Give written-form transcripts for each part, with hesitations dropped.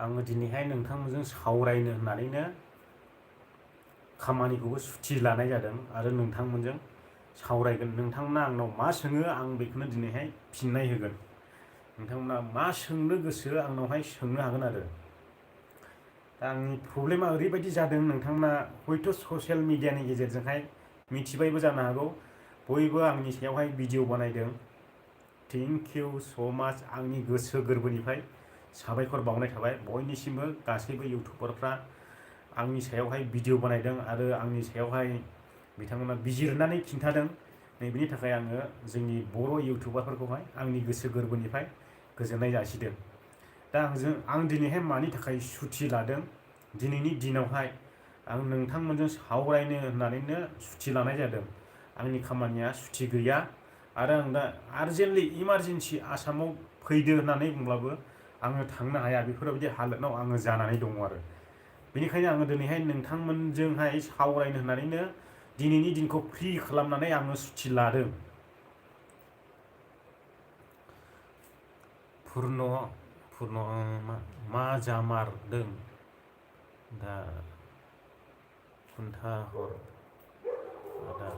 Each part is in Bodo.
आङो दिनैहाय नोंथांमोनजों सावरायनो होननानैनो खामानिखौबो सुथि लानाय जादों आरो नोंथांमोनजों सावरायगोन। नोंथांमोना आंनाव मा सोङो आं बेखौनो दिनैहाय फिननाय होगोन। नोंथांमोना मा सोंनो गोसो आंनावहाय सोंनो हागोन आरो। दा आंनि प्रब्लेमा ओरैबायदि जादों, नोंथांमोना हयथ' ससियेल मिडियानि गेजेरजोंहाय मिथिबायबो जानो हागौ। बयबो आंनि सायावहाय भिडिअ बानायदों। थेंक इउ स' माच। आंनि गोसो गोरबोनिफ्राय साबायखर बावनाय थाबाय बयनिसिमबो। गासैबो इउटुबारफ्रा आंनि सायावहाय भिडिअ बानायदों आरो आंनि सायावहाय बिथांमोना बिजिरनानै खिन्थादों। नैबेनि थाखाय आङो जोंनि बर' इउटुबारफोरखौहाय आंनि गोसो गोरबोनिफ्राय गोजोननाय जासिदों। दा आं दिनैहाय मानि थाखाय सुथि लादों, दिनैनि दिनावहाय आं नोंथांमोनजों सावरायनो होननानैनो सुथि लानाय जादों। आंनि खामानिया सुथि गैया आरो आं दा आर्जेन्टलि इमारजेन्सि आसामाव फैदो होननानै बुंब्लाबो आङो थांनो हाया। बेफोरबायदि हालोदाव आङो जानानै दङ आरो। बेनिखायनो आङो दिनैहाय नोंथांमोनजोंहाय सावरायनो होननानैनो दिनैनि दिनखौ फ्रि खालामनानै आङो सुथि लादों। पुर्न मा जामारदों दा खोन्थाहर आदा।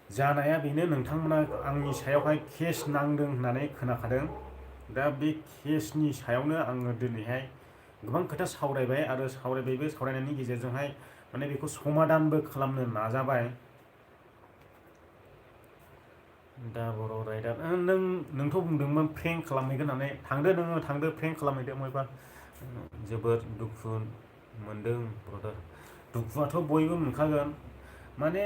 जानाया बेनो, नोंथांमोना आंनि सायावहाय केस नांदों होननानै खोनाखादों। दा बे केसनि सायावनो आङो दिनैहाय गोबां खोथा सावरायबाय आरो सावरायनायनि गेजेरजोंहाय माने बेखौ समाधानबो खालामनो नाजाबाय। दा बर' राइडार नोंथ' बुंदोंमोन प्रेंक खालामहैगोन होननानै। थांदो नोङो, थांदो प्रेंक खालामहैदो बहायबा। जोबोर दुखु मोनदों ब्रदार। दुखुआथ' बयबो मोनखागोन। माने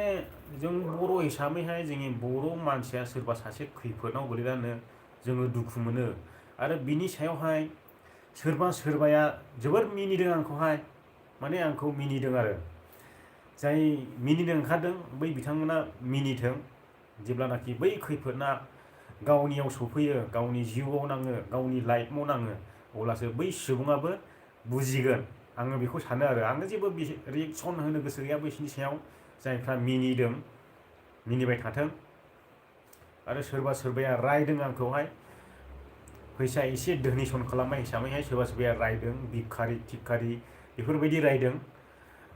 जों बर' हिसाबैहाय जोंनि बर' मानसिया सोरबा सासे खैफोदाव गोलैबानो जोङो दुखु मोनो। आरो बिनि सायावहाय सोरबाया जोबोर मिनिदों आंखौहाय। माने आंखौ मिनिदों आरो। जाय मिनिनो ओंखारदों बै बिथांमोना मिनिथों। जेब्लानाखि बै खैफोदना गावनियाव सफैयो, गावनि जिउआव नाङो, गावनि लाइफआव नाङो, अब्लासो बै सुबुङाबो बुजिगोन। आङो बेखौ सानो आरो। आङो जेबो रिएक्सन होनो गोसो गैया बैसोरनि सायाव। जायफ्रा मिनिदों मिनिबाय थाथों। आरो सोरबाया रायदों आंखौहाय फैसा एसे डनेसन खालामनाय हिसाबैहाय सोरबाया रायदों। भिखारि थिखारि बेफोरबायदि रायदों।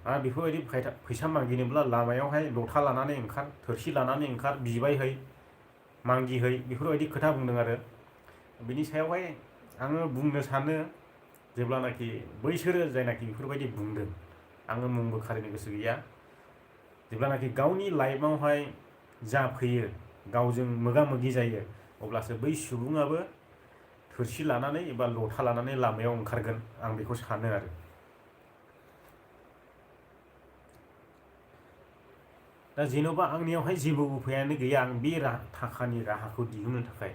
आरो बेफोरबायदि फैसा मागिनोब्ला लामायावहाय लथा लानानै ओंखार, थोरसि लानानै ओंखार, बिबायहै, मागिहै, बेफोरबायदि खोथा बुंदों आरो। बिनि सायावहाय आङो बुंनो सानो, जेब्लानाखि बैसोरो जायनाखि बेफोरबायदि बुंदों, आङो मुंबो खारिनो गोसो गैया। जेब्लानाखि गावनि लाइफआवहाय जाफैयो, गावजों मोगा मोगि जायो, अब्लासो बै सुबुङाबो थोरसि लानानै एबा लथा लानानै लामायाव ओंखारगोन। आं बेखौ सानो आरो। दा जेन'बा आंनियावहाय जेबो उफायानो गैया। आं बे थाखानि राहाखौ दिहुननो थाखाय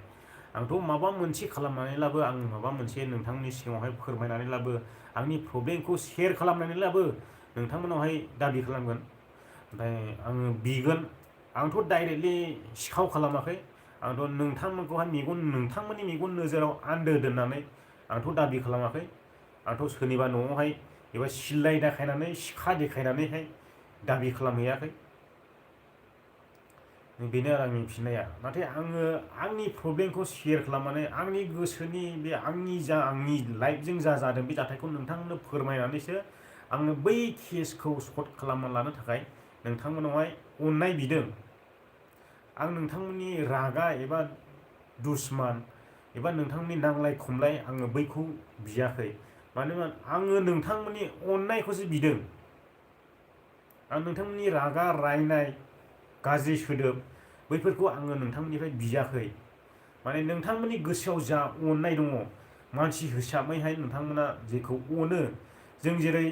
आंथ' माबा मोनसे खालामनानैब्लाबो, आं माबा मोनसे नोंथांमोननि सिगाङावहाय फोरमायनानैब्लाबो, आंनि प्रब्लेमखौ सेयार खालामनानैब्लाबो नोंथांमोनावहाय दाबि खालामगोन। ओमफ्राय आङो बिगोन। आंथ' डाइरेक्टलि सिखाव खालामाखै। आंथ' नोंथांमोननि मेगन नोजोराव आन्दो दोननानै आंथ' दाबि खालामाखै। आंथ' सोरनिबा न'आवहाय एबा सिलाइ देखायनानै, सिखा देखायनानैहाय दाबि खालामहैयाखै। बेनो आरो आंनि फिननाया। नाथाय आङो आंनि प्रब्लेमखौ सेयार खालामनानै, आंनि गोसोनि बे आंनि लाइफजों जा जादों बे जाथायखौ नोंथांमोननो फोरमायनानैसो आङो बै केसखौ सर्ट खालामना लानो थाखाय नोंथांमोनावहाय अननाय बिदों। आं नोंथांमोननि रागा एबा दुसमान एबा नोंथांमोननि नांलाय खमलाय आङो बैखौ बियाखै। मानोना आङो नोंथांमोननि अननायखौसो बिदों। आं नोंथांमोननि रागा रायनाय, गाज्रि सोदोब, बैफोरखौ आङो नोंथांमोननिफ्राय बियाखै। माने नोंथांमोननि गोसोआव जा अननाय दङ, मानसि हिसाबैहाय नोंथांमोना जेखौ अनो, जों जेरै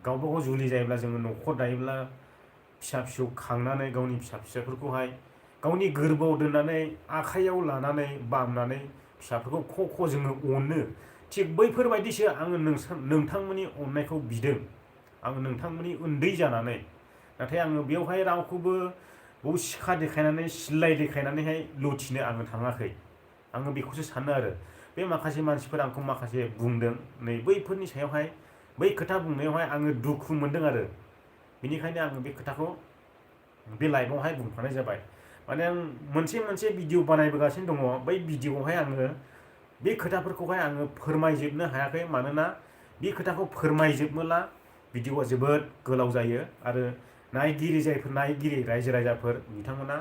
गावबा गाव जुलि जायोब्ला, जोङो न'खर दायोब्ला, फिसा फिसौ खांनानै गावनि फिसा फिसाफोरखौहाय गावनि गोरबोआव दोननानै, आखाइयाव लानानै बामनानै फिसाफोरखौ ख' जोङो अनो। थिग बैफोरबायदिसो आङो नोंथांमोननि अननायखौ बिदों। आङो नोंथांमोननि उन्दै जानानै। नाथाय आङो बेवहाय रावखौबो सिखा देखायनानै, सिलाइ देखायनानैहाय लुथिनो आङो थाङाखै। आङो बेखौसो सानो आरो। बे माखासे मानसिफोरा आंखौ माखासे बुंदों, नै बैफोरनि सायावहाय, बै खोथा बुंनायावहाय आङो दुखु मोनदों आरो। बेनिखायनो आङो बे खोथाखौ बे लाइभआवहाय बुंफानाय जाबाय। माने आं मोनसे भिडिअ बानायबोगासिनो दङ। बै भिडिअआवहाय आङो बे खोथाफोरखौहाय आङो फोरमायजोबनो हायाखै मानोना बे खोथाखौ फोरमायजोबनोला भिडिअआ जोबोद गोलाव जायो आरो जायफोर नायगिरि रायजो राजाफोर बिथांमोना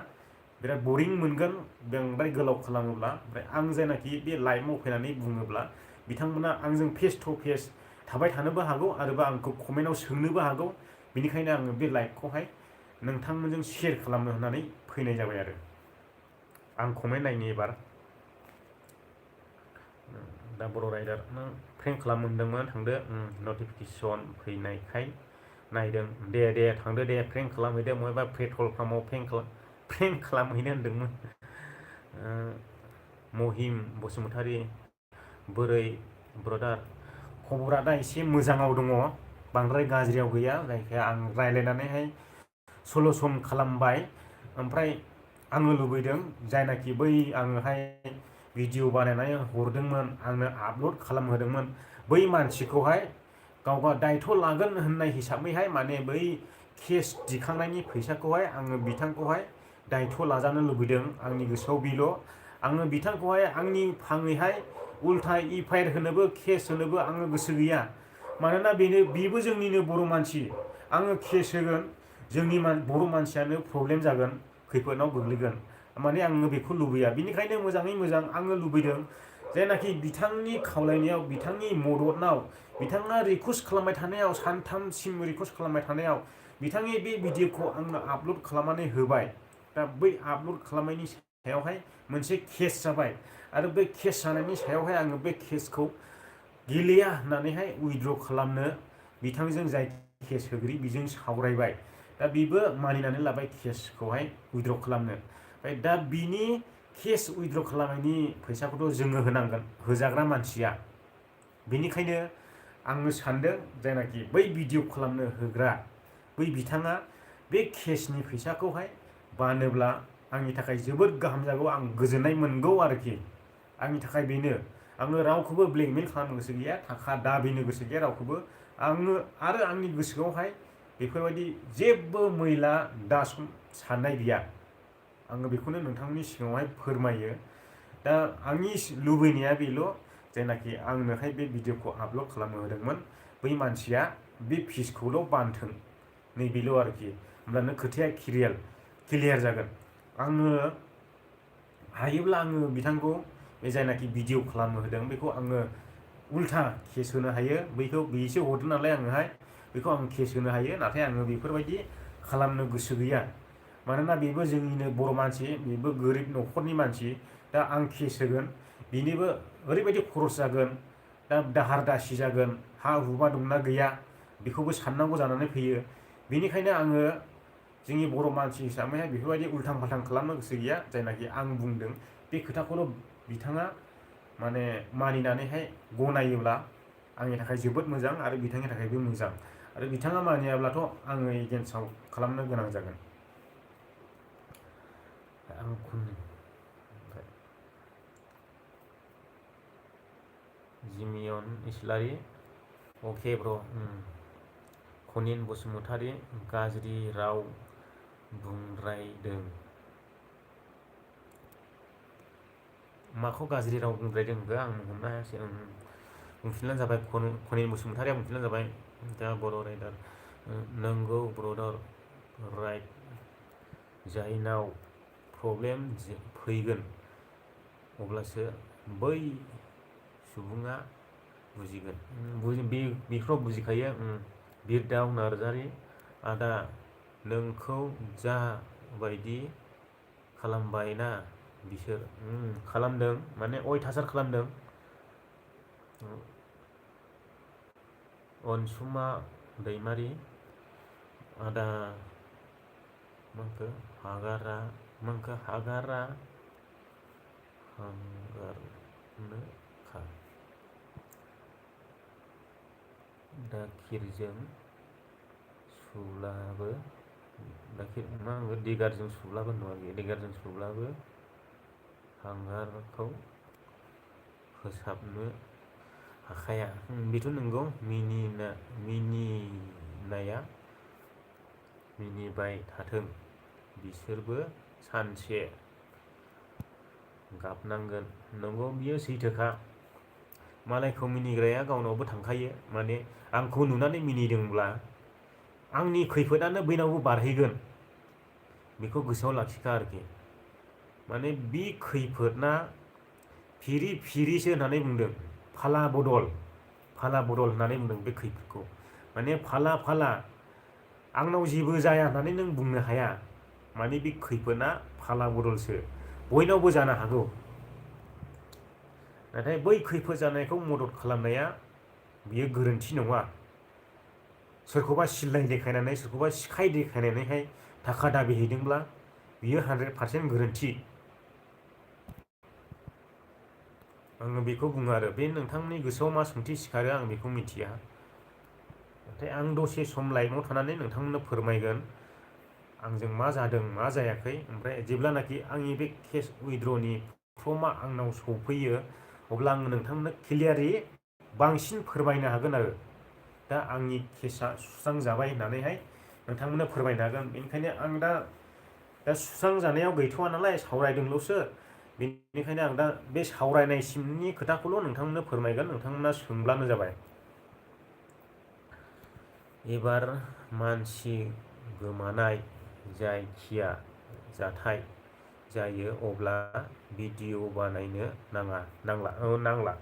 बिराद बरिं मोनगोन बांद्राय गोलाव खालामोब्ला। ओमफ्राय आं जायनाखि बे लाइभआव फैनानै बुङोब्ला बिथांमोना आंजों फेस टु फेस थाबाय थानोबो हागौ आरोबा आंखौ कमेन्टआव सोंनोबो हागौ। बेनिखायनो आङो बे लाइभखौहाय नोंथांमोनजों शेयार खालामनो होननानै फैनाय जाबाय आरो आं कमेन्ट नायनि एबार। दा बर' राइडार नों प्रेंक खालामनो होनदोंमोन थांदो नटिफिकेसन फैनायखाय नायदों दे थांदो दे प्रेंक खालामहैदो बबेबा पेट्रल पाम्पआव प्रेंक खालामहैनो होनदोंमोन। महिम बसुमतारी बोरै ब्रदार खबरा दा एसे मोजाङाव दङ बांद्राय गाज्रियाव गैया। जायखिया आं रायज्लायनानैहाय सलुसन खालामबाय। ओमफ्राय आङो लुबैदों जायनाखि बै आङोहाय भिडिअ बानायनानै हरदोंमोन आंनो आपल'ड खालामहोदोंमोन बै मानसिखौहाय गावगा दायथ' लागोन होननाय हिसाबैहाय माने बै केस दिखांनायनि फैसाखौहाय आङो बिथांखौहाय दायथ' लाजानो लुबैदों। आंनि गोसोआव बेल'। आङो बिथांखौहाय आंनि फाङैहाय उल्था एफआइआर होनोबो केस होनोबो आङो गोसो गैया। मानोना बेबो जोंनिनो बर' मानसि। आङो केस होगोन जोंनि बर' मानसियानो प्रब्लेम जागोन खैफोदाव गोग्लैगोन माने आङो बेखौ लुबैया। बिनिखायनो मोजाङै मोजां आङो लुबैदों जायनाखि बिथांनि खावलायनायाव बिथांनि मददनाव बिथाङा रिकुवेस्ट खालामबाय थानायाव सानथामसिम रिकुवेस्ट खालामबाय थानायाव बिथांनि बे भिडिअखौ आंनो आपल'ड खालामनानै होबाय। दा बै आपल'ड खालामनायनि सायावहाय मोनसे केस जाबाय आरो बे केस जानायनि सायावहाय आङो बे केसखौ गेलेया होननानैहाय उइथड्र खालामनो बिथांजों जाय केस होगिरि बेजों सावरायबाय। दा बेबो मानिनानै लाबाय केसखौहाय उइथड्र खालामनो। ओमफ्राय दा बिनि केस उइथड्र खालामनायनि फैसाखौथ' जोङो होनांगोन होजाग्रा मानसिया। बेनिखायनो आङो सानदों जायनाखि बै भिडिअ खालामनो होग्रा बै बिथाङा बे केसनि फैसाखौहाय बानोब्ला आंनि थाखाय जोबोद गाहाम जागौ। आं गोजोननाय मोनगौ आरोखि। आंनि थाखाय बेनो आङो रावखौबो ब्लेकमेल खालामनो गोसो गैया थाखा दाबिनो गोसो गैया रावखौबो। आङो आरो आंनि गोसोआवहाय बेफोरबायदि जेबो मैला साननाय गैया। आङो बेखौनो नोंथांनि सिगाङावहाय फोरमायो। दा आंनि लुबैनाया बेल' जायनाखि आंनोहाय बे भिडिअखौ आपल'ड खालामनो होदोंमोन बै मानसिया बे फिसखौल' बानथों नैबेल' आरोखि। होमब्लानो खोथाया क्लियार जागोन। आङो हायोब्ला आङो बिथांखौ बे जायनाखि भिडिअ खालामनो होदों बेखौ आङो उल्था केस होनो हायो। बेसो हरदों नालाय आङोहाय बेखौ आं केस होनो हायो। नाथाय आङो बेफोरबायदि खालामनो गोसो गैया। मानोना बेबो जोंनिनो बर' मानसि बेबो गोरिब न'खरनि मानसि। दा आं केस होगोन बेनिबो ओरैबायदि खरस जागोन दा दाहार दासि जागोन हा हुबा दंना गैया बेखौबो साननांगौ जानानै फैयो। बेनिखायनो आङो जोंनि बर' मानसि हिसाबैहाय बेफोरबायदि उल्थां फाल्थां खालामनो गोसो गैया। जायनाखि आं बुंदों बे खोथाखौल' बिथाङा माने मानिनानैहाय गनायोब्ला आंनि थाखाय जोबोद मोजां आरो बिथांनि थाखायबो मोजां। आरो बिथाङा मानियाब्लाथ' आङो एगेन्स्टआव खालामनो गोनां जागोन। जिमियन इस्लारि अके ब्र' खनिन बसुमतारी गाज्रि राव बुंद्रायदों। माखौ गाज्रि राव बुंद्रायदों होनखो आं हमनो हायासै। बुंफिनब्लानो जाबाय खनिन बसुमतारीया बुंफिनब्लानो जाबाय। दा बर' राइडार नंगौ ब्रदार राइट जायनाव प्रब्लेम फैगोन अब्लासो बै सुबुङा बुजिगोन। बेखौ बुजिखायो। बिरदाव नार्जारि आदा नोंखौ जा बायदि खालामबायना बिसोर खालामदों माने अयथासार खालामदों। अनसुमा दैमारि आदा हांगारनो खा दाखिरजों सुब्लाबो दिगारजों सुब्लाबो नङा दिगारजों सुब्लाबो हांगारखौ फोसाबनो हाखाया। बेथ' नंगौ। मिनिबाय थाथों बिसोरबो सानसे गाबनांगोन। नंगौ बियो सैथोखा। मालायखौ मिनिग्राया गावनावबो थांखायो। माने आंखौ नुनानै मिनिदोंब्ला आंनि खैफोदानो बैनावबो बारहैगोन, बेखौ गोसोआव लाखिखा आरोखि। माने बे खैफोदना फिरि फिरिसो होननानै बुंदों, फाला बदल होननानै बुंदों बे खैफोदखौ। माने फाला फाला आंनाव जेबो जाया होननानै नों बुंनो हाया। माने बे खैफोदना फाला बदलसो, बयनावबो जानो हागौ। नाथाय बै खैफोद जानायखौ मदद खालामनाया बियो गोरोन्थि नङा। सोरखौबा सिलाय देखायनानै, सोरखौबा सिखाय देखायनानैहाय थाखा दाबिहैदोंब्ला बियो 100% गोरोन्थि। आङो बेखौ बुङो आरो। बे नोंथांनि गोसोआव मा सोंथि सिखारो आं बेखौ मिथिया, नाथाय आं दसे सम लाइभआव थानानै नोंथांमोननो फोरमायगोन आंजों मा जादों मा जायाखै। ओमफ्राय जेब्लानाखि आंनि बे केस उइथड्रनि फर्मआ आंनाव सफैयो अब्ला आङो नोंथांमोननो क्लियारै बांसिन फोरमायनो हागोन आरो। दा आंनि केसा सुस्रांजाबाय होननानैहाय नोंथांमोननो फोरमायनो हागोन। बेनिखायनो आं दा सुस्रांजानायाव गैथ'वा नालाय, सावरायदोंल'सो। बेनिखायनो आं दा बे सावरायनायसिमनि खोथाखौल' नोंथांमोननो फोरमायगोन, नोंथांमोना सोंब्लानो जाबाय। एबार मानसि गोमानाय जायखिया जाथाय जायो अब्ला भिडिअ बानायनो नांला।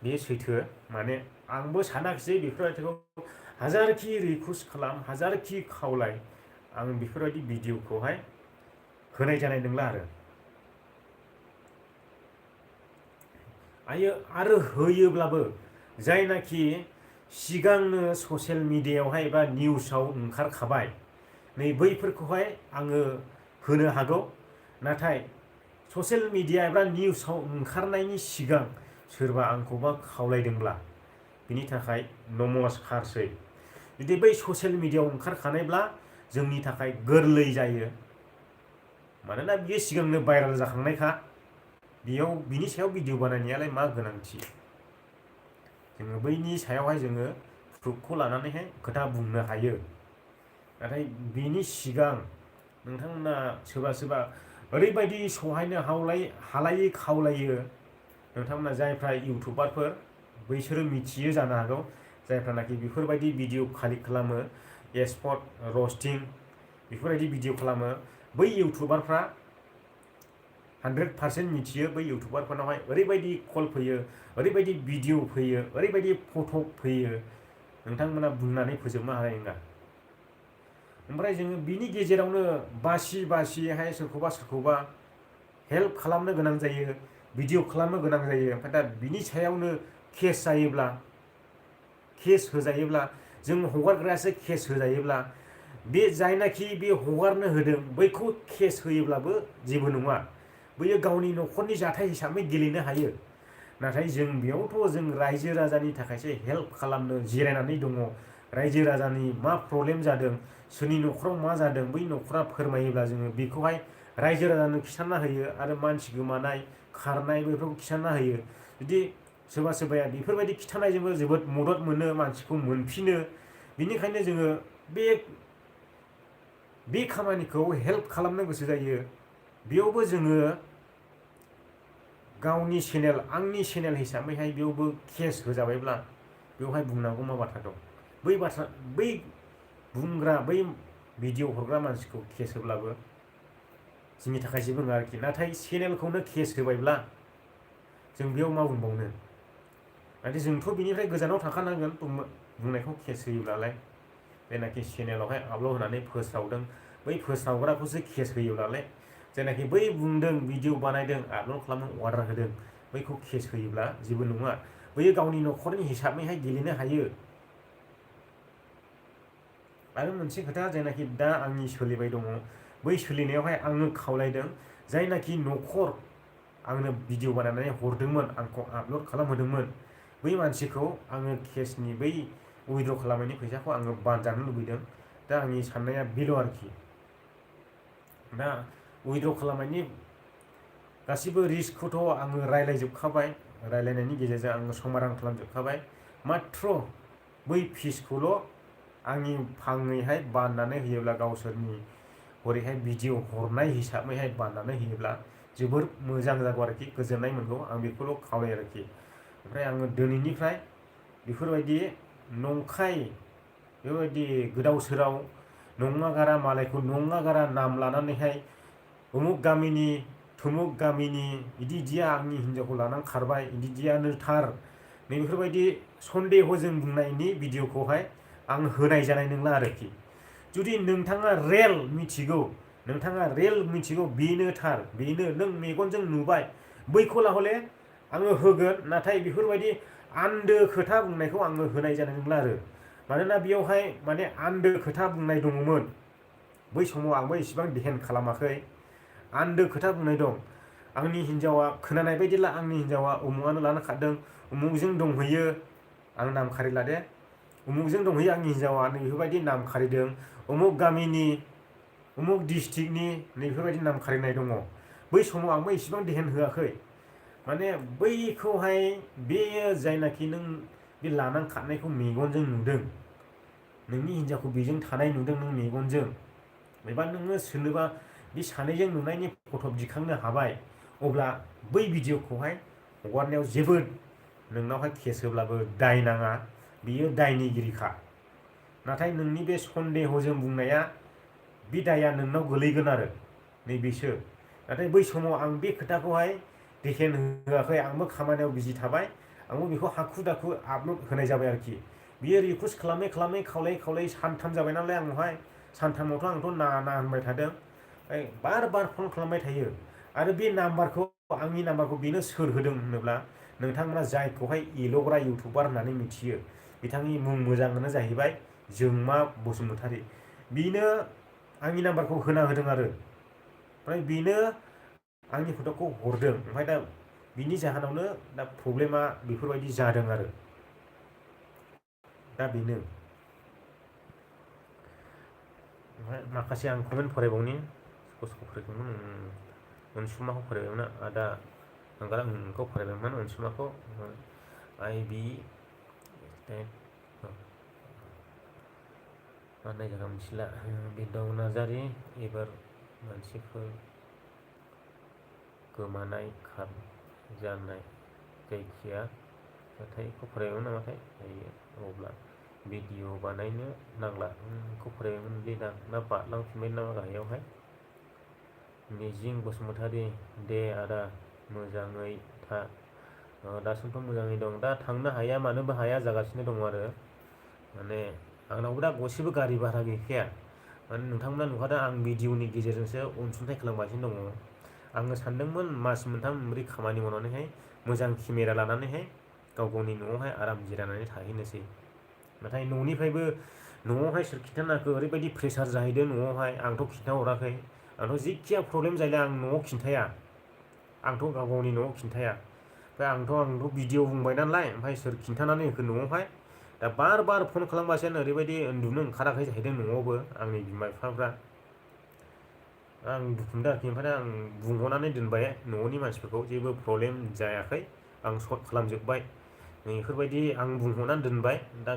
बे सैथो। माने आंबो सानाखिसै बेफोरबायदिखौ हाजारखि रिकुवेस्ट खालाम, हाजारखि खावलाय, आं बेफोरबायदि भिडिअखौहाय होनाय जानाय नंला आरो होयोब्लाबो जायनाखि सिगांनो ससियेल मिडियायावहाय एबा निउसाव ओंखारखाबाय, नै बैफोरखौहाय आङो होनो हागौ। नाथाय ससियेल मिडिया एबा निउसाव ओंखारनायनि सिगां सोरबा आंखौबा खावलायदोंब्ला बिनि थाखाय नमस्कारसै। जुदि बै ससियेल मिडियायाव ओंखारखानायब्ला जोंनि थाखाय गोरलै जायो, मानोना बियो सिगांनो भाइरेल जाखांनायखा। बिनि सायाव भिडिअ बानायनायालाय मा गोनांथि। जोङो बैनि सायावहाय जोङो प्रुफखौ लानानैहाय खोथा बुंनो हायो। नाथाय बिनि सिगां नोंथांमोना सोरबा ओरैबायदि सहायनो हालायै खावलायो। नोंथांमोना जायफ्रा इउटुबारफोर, बैसोरो मिथियो जानो हागौ। जायफ्रानाखि बेफोरबायदि भिडिअ कालेक्ट खालामो, एक्सपर्ट रस्टिं बेफोरबायदि भिडिअ खालामो, बै इउटुबारफ्रा 100% मिथियो। बै इउटुबारफोरनावहाय ओरैबायदि कल फैयो, ओरैबायदि भिडिअ फैयो, ओरैबायदि फट' फैयो, नोंथांमोना बुंनानै फोजोबनो हानाय नङा। ओमफ्राय जोङो बिनि गेजेरावनो बासिहाय सोरखौबा हेल्प खालामनो गोनां जायो, भिडिअ खालामनो गोनां जायो। ओमफ्राय दा बिनि सायावनो केस होजायोब्ला, जों हगारग्रायासो केस होजायोब्ला, बे जायनाखि बे हगारनो होदों बैखौ केस होयोब्लाबो जेबो नङा। बैयो गावनि न'खरनि जाथाय हिसाबै गेलेनो हायो। नाथाय जों बेयावथ' जों रायजो राजानि थाखायसो हेल्प खालामनो जिरायनानै दङ। रायजो राजानि मा प्रब्लेम जादों, सोरनि न'खराव मा जादों, बै न'खरा फोरमायोब्ला जोङो बेखौहाय रायजो राजानो खिन्थाना होयो आरो मानसि गोमानाय खारनाय बेफोरखौ खिन्थाना होयो। जुदि सोरबाया बेफोरबायदि खिन्थानायजोंबो जोबोद मदद मोनो, मानसिखौ मोनफिनो। बेनिखायनो जोङो बे खामानिखौ हेल्प खालामनो गोसो जायो। बेयावबो जोङो गावनि चेनेल, आंनि चेनेल हिसाबैहाय बेयावबो केस होजाबायब्ला बेवहाय बुंनांगौ मा बाथ्रा दं। बै बुंग्रा, बै भिडिअ हरग्रा मानसिखौ केस होब्लाबो जोंनि थाखाय जेबो नङा आरोखि। नाथाय चेनेलखौनो केस होबायब्ला जों बेयाव मा बुंबावनो। नाथाय जोंथ' बिनिफ्राय गोजानाव थाखानांगोन बुंनायखौ केस होयोब्लालाय। जायनाखि चेनेलावहाय आपल'ड होनानै फोस्रावदों, बै फोस्रावग्राखौसो केस होयोब्लालाय, जायनाखि बै बुंदों, भिडिअ बानायदों, आपल'ड खालामनो अर्डार होदों, बैखौ केस होयोब्ला जेबो नङा। बैयो गावनि न'खरनि हिसाबैहाय गेलेनो हायो। आरो मोनसे खोथा, जायनाखि दा आंनि सोलिबाय दङ, बै सोलिनायावहाय आङो खावलायदों, जायनाखि न'खर आंनो भिडिअ बानायनानै हरदोंमोन, आंखौ आपल'ड खालामहोदोंमोन, बै मानसिखौ आङो केसनि बै उइथड्र खालामनायनि फैसाखौ आङो बानजानो लुबैदों। दा आंनि साननाया बेल' आरोखि। दा उइथड्र खालामनायनि गासिबो रिस्कखौथ' आङो रायज्लायजोबखाबाय, रायज्लायनायनि गेजेरजों आङो समाधान खालामजोबखाबाय। माथ्र' बै फिसखौल' आंनि फाङैहाय बाननानै होयोब्ला, गावसोरनि हरैहाय भिडिअ हरनाय हिसाबैहाय बाननानै होयोब्ला जोबोर मोजां जागौ आरोखि, गोजोननाय मोनगौ। आं बेखौल' खावलायो आरोखि। ओमफ्राय आङो दिनैनिफ्राय बेफोरबायदि नंखाय बेबायदि गोदाव सोराव नङा गारा मालायखौ नङा गारा नाम लानानैहाय उमुक गामिनि थुमुक गामिनि इदिया आंनि हिन्जावखौ लानानै खारबाय इदियानो थार नैबेफोरबायदि सन्देहजों बुंनायनि भिडिअखौहाय आं होनाय जानाय नंला आरोखि। जुदि नोंथाङा रियेल मिथिगौ बेनो थार बेनो नों मेगनजों नुबाय बैखौला हले आङो होगोन, नाथाय बेफोरबायदि आन्दो खोथा बुंनायखौ आङो होनाय जानाय नंला आरो। मानोना बेयावहाय माने आन्दो खोथा बुंनाय दङमोन। बै समाव आंबो इसिबां ध्यान खालामाखै। आन्दो खोथा बुंनाय दं। आंनि हिन्जावा खोनानाय बायदिब्ला आंनि हिन्जावा उमुगानो लाना खारदों, उमुगजों दंहैयो, आं नाम खारिला दे, उमुगजों दंहैयो आंनि हिन्जावा नैबेफोरबायदि नाम खारिदों, उमुग गामिनि उमुग डिस्ट्रिक्टनि नैबेफोरबायदि नाम खारिनाय दङ। बै समाव आंबो इसिबां ध्यान होआखै। माने बैखौहाय बेयो जायनाखि नों बे लानानै खारनायखौ मेगनजों नुदों, नोंनि हिन्जावखौ बेजों थानाय नुदों नों मेगनजों, एबा नोङो सोरनोबा बे सानैजों नुनायनि फट' दिखांनो हाबाय, अब्ला बै भिडिअखौहाय हगारनायाव जेबो नोंनावहाय केस होब्लाबो दाय नाङा, बियो दायनिगिरिखा। नाथाय नोंनि बे सन्देहजों बुंनाया बे दाया नोंनाव गोलैगोन आरो नैबेसो। नाथाय बै समाव आं बे खोथाखौहाय ध्यान होआखै, आंबो खामानियाव बिजि थाबाय, आंबो बेखौ हाखु दाखु आपल'ड होनाय जाबाय आरोखि। बियो रिकुवेस्ट खालामै खालामै खावलायै सानथाम जाबाय नालाय आंनावहाय, सानथामावथ' आंथ' ना होनबाय थादों, बार फन खालामबाय थायो। आरो बे नाम्बारखौ आंनि नाम्बारखौ बेनो सोर होदों होनोब्ला नोंथांमोना जायखौहाय एल'ग्रा इउटुबार होननानै मिथियो, बिथांनि मुं मोजाङानो जाहैबाय जोंमा बसुमतारी। बेनो आंनि नाम्बारखौ होना होदों आरो ओमफ्राय बेनो आंनि फट'खौ हरदों। ओमफ्राय दा बिनि जाहोनावनो दा प्रब्लेमा बेफोरबायदि जादों आरो दा बेनो। ओमफ्राय माखासे आं कमेन्ट फरायबावनि, ससेखौ फरायदोंमोन, अनसुमाखौ फरायबायमोन, आदा नोंखौ फरायबायमोन अनसुमाखौ, आइ बि नाय जायगा मिथिला, बिदाव नार्जारि, एबार मानसिफोर गोमानाय जानाय जायखिया जाथायखौ फरायबायमोन नामाथाय, अब्ला भिडिअ बानायनो नांला खौ फरायबायमोन लिरना ना बारलांफिनबाय नामा गाहायावहाय। मिजिं बसुमतारी, दे आदा मोजाङै था, दासिमथ' मोजाङै दं, दा थांनो हाया मानोबो हाया जागासिनो दङ आरो। माने आंनावबो दा गरसेबो गारि भारा गैखाया। माने नोंथांमोना नुखादों आं भिडिअनि गेजेरजोंसो अनसुंथाइ खालामगासिनो दङ। आङो सानदोंमोन मास मोनथाम मोनब्रै खामानि मावनानैहाय मोजां केमेरा लानानैहाय गावनि न'आवहाय आराम जिरायनानै थाहैनोसै। नाथाय न'आवहाय सोर खिन्थानो हाखो, ओरैबायदि प्रेसार जाहैदों न'आवहाय, आंथ' खिन्थाहराखै, आंथ' जिखिया प्रब्लेम जायोला आं न'आव खिन्थाया, आंथ' गावनि न'आव खिन्थाया। ओमफ्राय आंथ' भिडिअ बुंबाय नालाय, ओमफ्राय सोर खिन्थानानै होखो न'आवहाय। दा बार फन खालामगासिनो, ओरैबायदि उन्दुनो ओंखाराखै जाहैदों न'आवबो आंनि बिमा बिफाफ्रा। आं दुखु मोनदों आरोखि। ओमफ्राय आं बुंहरनानै दोनबाय न'नि मानसिफोरखौ, जेबो प्रब्लेम जायाखै, आं सर्ट खालामजोब्बाय, बेफोरबायदि आं बुंहरनानै दोनबाय। दा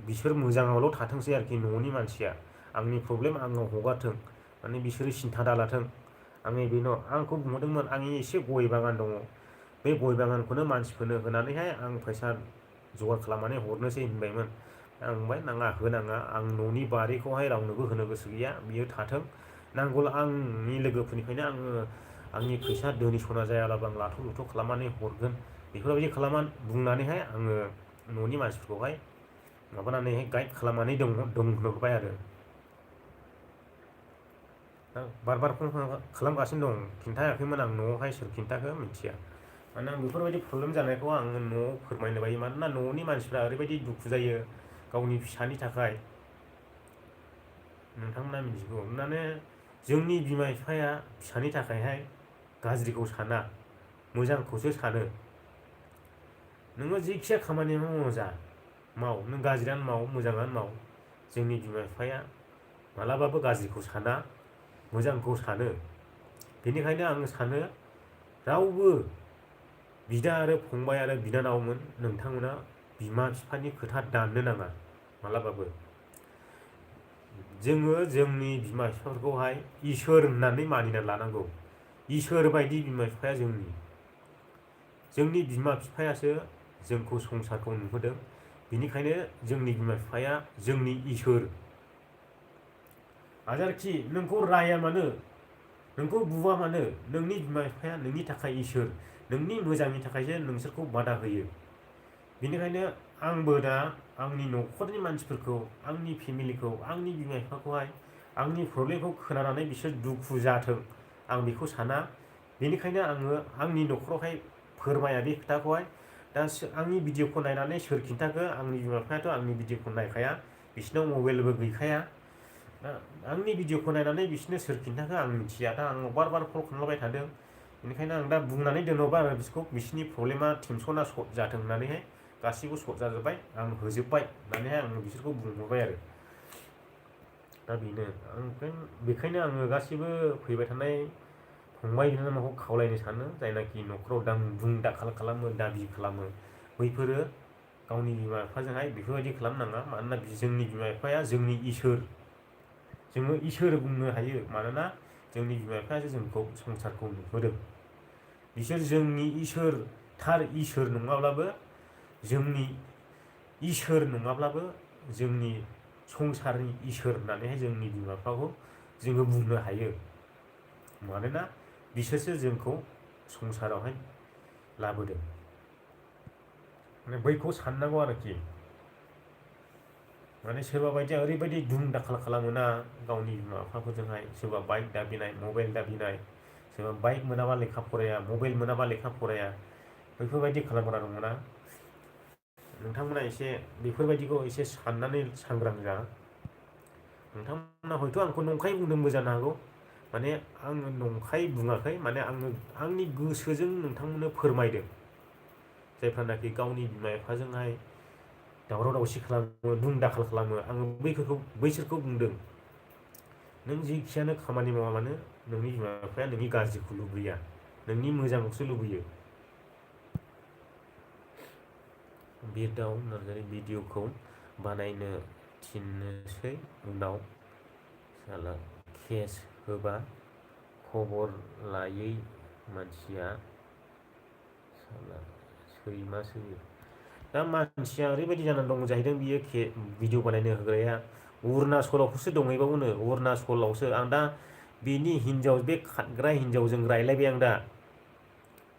बिसोर मोजाङावल' थाथोंसै आरोखि, न'नि मानसिया आंनि प्रब्लेम आंनाव हगारथों, माने बिसोरो सिन्था दालाथों। आंनि बेनो आंखौ बुंहरदोंमोन, आंनि एसे गय बागान दङ, बे गय बागानखौनो मानसिफोरनो होनानैहाय आं फैसा जगार खालामनानै हरनोसै होनबायमोन। आं बुंबाय नाङा, होनाङा, आं न'नि बारिखौहाय रावनोबो होनो गोसो गैया, बियो थाथों, नांगौला आंनि लोगोफोरनिफ्रायनो आङो आंनि फैसा धोनि सना जायालाबो आं लाथ' लुथ' खालामनानै हरगोन, बेफोरबायदि बुंनानैहाय आङो न'नि मानसिफोरखौहाय माबानानैहाय गाइड खालामनानै दोनहरबाय आरो। बार फन खालामगासिनो दं, खिन्थायाखैमोन आं न'आवहाय सोर खिन्थाखो मिथिया। माने आं बेफोरबायदि प्रब्लेम जानायखौ आङो न'आव फोरमायनो बायो, मानोना न'नि मानसिफ्रा ओरैबायदि दुखु जायो गावनि फिसानि थाखाय। नोंथांमोना मिथिगौ, माने जोंनि बिमा बिफाया फिसानि थाखायहाय गाज्रिखौ साना, मोजांखौसो सानो। नोङो जेखिया खामानि माव, नों गाज्रियानो माव मोजाङानो माव, जोंनि बिमा बिफाया मालाबाबो गाज्रिखौ साना, मोजांखौ सानो। बेनिखायनो आं सानो रावबो बिदा आरो फंबाय आरो बिनानावमोन, नोंथांमोना बिमा बिफानि खोथा दाननो नाङा मालाबाबो। जोङो जोंनि बिमा बिफाफोरखौहाय इसोर होननानै मानिना लानांगौ। इसोर बायदि बिमा बिफाया जोंनि। जोंनि बिमा बिफायासो जोंखौ संसारखौ नुहोदों। बिनिखायनो जोंनि बिमा बिफाया जोंनि इसोर। हाजारखि नोंखौ राया मानो, नोंखौ बुवा मानो, नोंनि बिमा बिफाया नोंनि थाखाय इसोर। नोंनि मोजांनि थाखायसो नोंसोरखौ बादा होयो। बेनिखायनो आंबो दा आंनि न'खरनि मानसिफोरखौ, आंनि फेमिलिखौ, आंनि बिमा बिफाखौहाय आंनि प्रब्लेमखौ खोनानानै बिसोर दुखु जाथों आं बेखौ साना। बेनिखायनो आङो आंनि न'खरावहाय फोरमाया बे खोथाखौहाय। दा आंनि भिडिअखौ नायनानै सोर खिन्थाखो? आंनि बिमा बिफायाथ' आंनि भिडिअखौ नायखाया, बिसिनाव मबाइलबो गैखाया। आंनि भिडिअखौ नायनानै बिसोरनो सोर खिन्थाखो आं मिथिया। दा आं बार बार कल खालामबाय थादों। बेनिखायनो आं दा बुंनानै दोनहरबाय आरो बिसोरखौ, बिसोरनि प्रब्लेमा टेनसना सल्भ जाथों होननानैहाय। गासिबो सल्भ जाजोब्बाय, आं होजोब्बाय होननानैहाय आङो बिसोरखौ बुंहरबाय आरो। दा बेनो बेखायनो आङो गासिबो फैबाय थानाय फंबाय बिनानावखौ खावलायनो सानो, जायनाखि न'खराव बुं दाखाल खालामो, दाबि खालामो, बैफोरो गावनि बिमा बिफाजोंहाय बेफोरबायदि खालामनाङा। मानोना जोंनि बिमा बिफाया जोंनि इसोर। जोङो इसोर बुंनो हायो, मानोना जोंनि बिमा बिफायासो जोंखौ संसारखौ नुहोदों। बिसोर जोंनि इसोर, थार इसोर नङाब्लाबो, जोंनि इसोर नङाब्लाबो जोंनि संसारनि इसोर होननानैहाय जोंनि बिमा बिफाखौ जोङो बुंनो हायो। मानोना बिसोरसो जोंखौ संसारावहाय लाबोदों। माने बैखौ साननांगौ आरोखि। माने सोरबा बायदिया ओरैबायदि दुम दाखाल खालामोना गावनि बिमा बिफाफोरजोंहाय। सोरबा बाइक दाबिनाय, मबाइल दाबिनाय, सोरबा बाइक मोनाबा लेखा फराया, मबाइल मोनाबा लेखा फराया, बैफोरबायदि खालामग्रा दङना। नोंथांमोना एसे बेफोरबायदिखौ एसे साननानै सांग्रां जा। नोंथांमोना हयथ' आंखौ नंखाय बुंदोंबो जानो हागौ। माने आङो नंखाय बुङाखै, माने आङो आंनि गोसोजों नोंथांमोननो फोरमायदों। जायफ्रानाखि गावनि बिमा बिफाजोंहाय दावराव दावसि खालामो, दुम दाखाल खालामो, आङो बैसोरखौ बुंदों, नों जेखियानो खामानि मावा मानो नोंनि बिमा बिफाया नोंनि गाज्रिखौ लुबैया, नोंनि मोजांखौसो लुबैयो। बिरदाव नार्जारि भिडिअखौ बानायनो थिननोसै, उनाव साला केस होबा खबर लायै मानसिया साला सैमा सोयो। दा मानसिया ओरैबायदि जानानै दं जाहैदों, बियो भिडिअ बानायनो होग्राया अरुणाचलावसो दंहैबावोनो, अरुणाचलावसो। आं दा बेनि हिन्जाव, बे खारग्रा हिन्जावजों रायलायबाय आं दा।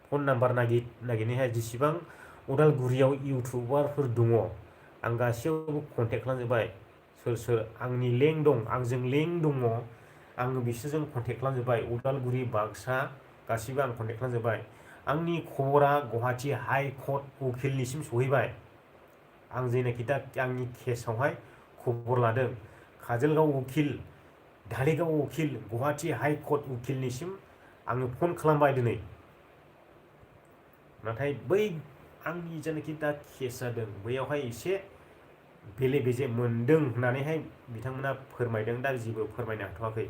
फन नाम्बार नागिरनायहाय जेसेबां उदालगुरियाव इउटुबारफोर दङ आं गासैयावबो कन्टेक्ट खालामजोब्बाय। सोर सोर आंनि लेंक दं, आंजों लेंक दङ, आङो बिसोरजों कन्टेक्ट खालामजोब्बाय। उदालगुरि, बाक्सा गासिबो आं कन्टेक्ट खालामजोब्बाय। आंनि खबरा गुवाहाटि हाइ कर्ट उकिलनिसिम सहैबाय। आं जेनाखि दा आंनि केसावहाय खबर लादों, काजलगाव उकिल, धालिगाव उकिल, गुवाहाटि हाइ कर्ट उकिलनिसिम आङो फन खालामबाय दिनै। नाथाय बै आंनि जेनाखि दा केस जादों बैयावहाय एसे बेले बेजे मोनदों होननानैहाय बिथांमोना फोरमायदों। दा जेबो फोरमायनो हाथ'वाखै।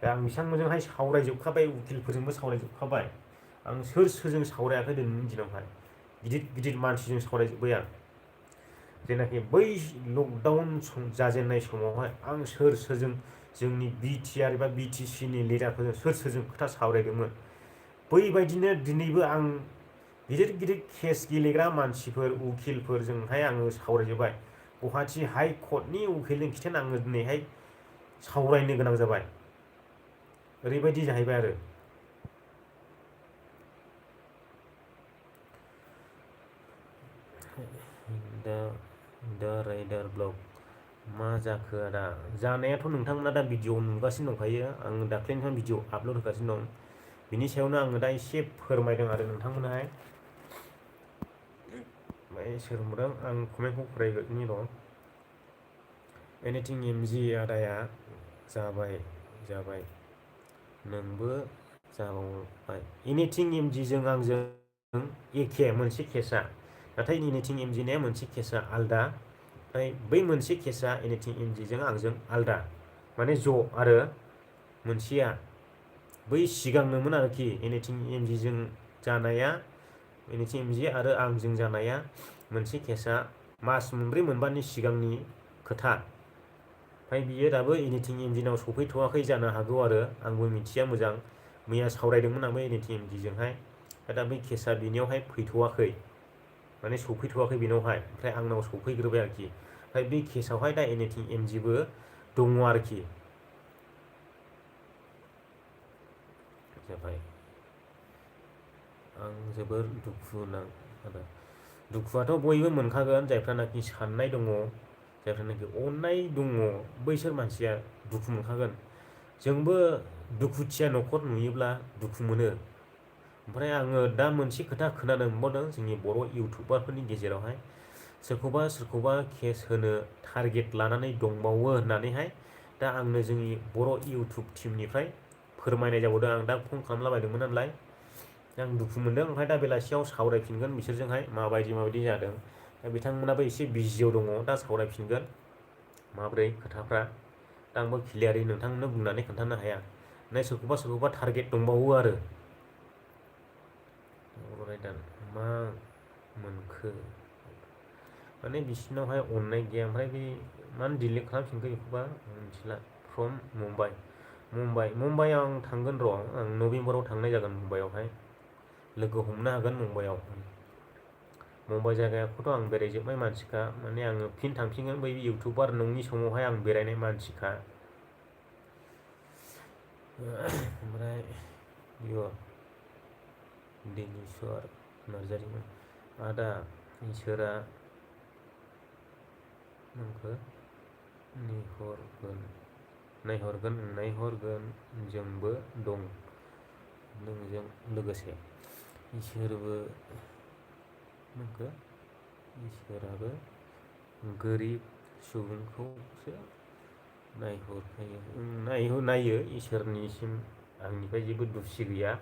दा आं बिथांमोनजोंहाय सावरायजोबखाबाय, उकिलफोरजोंबो सावरायजोबखाबाय। आं सोर सोरजों सावरायाखै दिनैनि दिनावहाय, गिदिर गिदिर मानसिजों सावरायजोब्बाय आं। जेनाखि बै लकडाउन जाजेननाय समावहाय आं सोर सोरजों, जोंनि बिटिआर एबा बिटिसिनि लिडारफोरजों सोर सोरजों खोथा सावरायदोंमोन, बैबायदिनो दिनैबो आं गिदिर गिदिर केस गेलेग्रा मानसिफोर, उकिलफोरजोंहाय आङो सावरायजोब्बाय। गुवाहाटि हाइ कर्टनि उकिलजों खिथाना आङो दिनैहाय सावरायनो गोनां जाबाय। ओरैबायदि जाहैबाय आरो। दा राइडार ब्लग मा जाखो आदा? जानायाथ' नोंथांमोना दा भिडिअ नुगासिनो दंखायो। आङो दाख्लैनिफ्राय भिडिअ आपल'ड होगासिनो दं। बिनि सायावनो आङो दा एसे फोरमायदों आरो नोंथांमोनहाय। ओमफ्राय सोर बुंदों, आं कमेन्टखौ फरायगासिनो दं। एनिथिं एमजि आदाया जाबाय नोंबो जाबावबाय। एनिथिं एमजिजों आंजों एखे मोनसे केसा, नाथाय एनिथिं एमजिनिया मोनसे केसा आलदा, ओमफ्राय बै मोनसे केसा एनिथिं एमजिजों आंजों आलदा। माने ज' आरो मोनसेया बै सिगांनोमोन आरोखि। एनिथिं एमजिजों जानाया, एनिथिं एमजि आरो आंजों जानाया मोनसे केसा मास मोनब्रै मोनबानि सिगांनि खोथा। ओमफ्राय बियो दाबो एनिथिं एमजिनाव सफैथ'वाखै जानो हागौ आरो, आंबो मिथिया मोजां। मैया सावरायदोंमोन आंबो एनिथिं एमजिजोंहाय। दा बे केसा बिनियावहाय फैथ'वाखै माने सफैथ'वाखै बेनावहाय ओमफ्राय आंनाव सफैग्रोबाय आरोखि ओमफ्राय बे केसावहाय दा एनिथिं एमजिबो दङ आरोखि जाबाय आं जोबोर दुखुआथ' बयबो मोनखागोन जायफ्रानाखि साननाय दङ जायफ्रानाखि अननाय दङ बैसोर मानसिया दुखु मोनखागोन जोंबो दुखुथिया न'खर नुयोब्ला दुखु मोनो ओमफ्राय आङो दा मोनसे खोथा खोनानो मोनबावदों जोंनि बर' इउटुबारफोरनि गेजेरावहाय सोरखौबा केस होनो टारगेट लानानै दंबावो होननानैहाय दा आंनो जोंनि बर' इउटुब टिमनिफ्राय फोरमायनाय जाबावदों आं दा फन खालामलाबायदोंमोन नालाय आं दुखु मोनदों ओमफ्राय दा बेलासियाव सावरायफिनगोन बिसोरजोंहाय माबायदि जादों दा बिथांमोनाबो एसे बिजियाव दङ दा सावरायफिनगोन माब्रै खोथाफ्रा दा आंबो क्लियारै नोंथांमोननो बुंनानै खोन्थानो हाया नै सोरखौबा टारगेट दंबावो आरो रायदान मा मोनखो माने बिसिनावहाय अननाय गैया ओमफ्राय बे मानो डिलिट खालामफिनखो बेखौबा मिथिला फ्रम मुम्बाइआव आं थांगोन र' आं नभेम्बराव थांनाय जागोन मुम्बाइआवहाय लोगो हमनो हागोन मुम्बाइआव मुम्बाइ जायगाखौथ' आं बेरायजोबनाय मानसिखा माने आङो फिन थांफिनगोन बै इउटुबार नङि समावहाय आं बेरायनाय मानसिखा ओमफ्राय दिनेस्वर नार्जारिमोन आदा इसोरा नोंखौ नायहरगोन जोंबो दं नोंजों लोगोसे इसोराबो गोरिब सुबुंखौसो नायहरखायो नायो इसोरनिसिम आंनिफ्राय जेबो दुसि गैया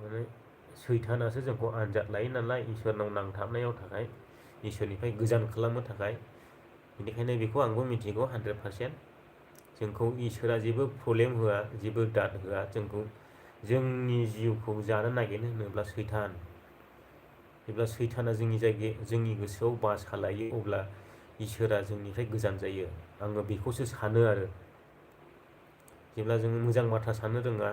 माने सैथानासो जोंखौ आनजाद लायो नालाय इसोरनाव नांथाबनायाव थाखाय इसोरनिफ्राय गोजान खालामनो थाखाय बेनिखायनो बेखौ आंबो मिथिगौ 100% जोंखौ इसोरा जेबो प्रब्लेम होआ जेबो दाद होआ जोंखौ जोंनि जिउखौ जानो नागिरनो होनोब्ला सैथान जेब्ला सैथाना जोंनि गोसोआव बासा लायो अब्ला इसोरा जोंनिफ्राय गोजान जायो आङो बेखौसो सानो आरो जेब्ला जोङो मोजां बाथ्रा साननो रोङा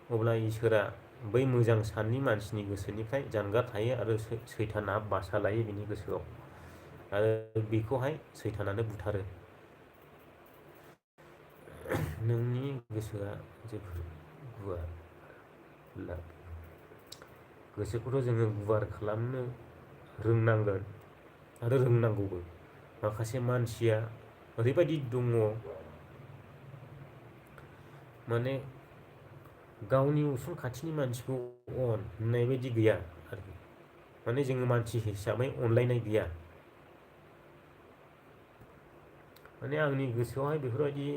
अब्ला इसोरा बै मोजां साननि मानसिनि गोसोनिफ्राय जानगार थायो आरो सैथाना बासा लायो बिनि गोसोआव आरो बेखौहाय सैथानानो बुथारो नोंनि गोसोआ जोबोर गुवार गोसोखौथ' जोङो गुवार खालामनो रोंनांगोन आरो रोंनांगौबो माखासे मानसिया ओरैबायदि दङ माने गावनि उसुं खाथिनि मानसिखौ अन होननाय बायदि गैया आरोखि माने जोङो मानसि हिसाबै अनलायनाय गैया माने आंनि गोसोआवहाय बेफोरबायदि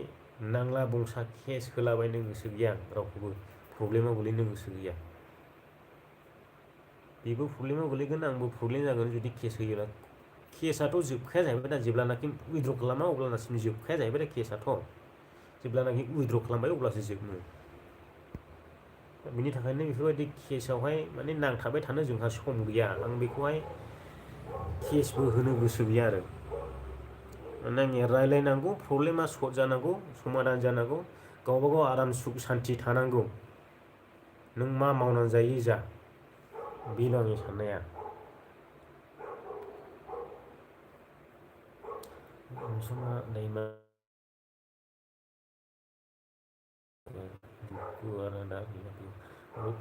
नांला बंसा केस होलाबायनो गोसो गैया रावखौबो प्रब्लेमाव गोलैनो गोसो गैया बेबो प्रब्लेमाव गोलैगोन आंबो प्रब्लेम जागोन जुदि केस होयोब्ला केसाथ' जोबखाया जाहैबाय दा जेब्लानाखि उइद्र' खालामा अब्लासिम जोबखाया जाहैबाय दा केसाथ' जेब्लानाखि उइद्र' खालामबाय अब्लासो जोबनो बिनि थाखायनो बेफोरबायदि केसावहाय माने नांथाबबाय थानो जोंहा सम गैया आं बेखौहाय केसबो होनो गोसो गैया आरो माने आंनिया रायलायनांगौ प्रब्लेमा सल्भ जानांगौ समाधान जानांगौ गावबा गाव आराम सुख सान्थि थानांगौ नों मा मावनानै जायो जा बेनो आंनि साननाया अनसुमा दैमा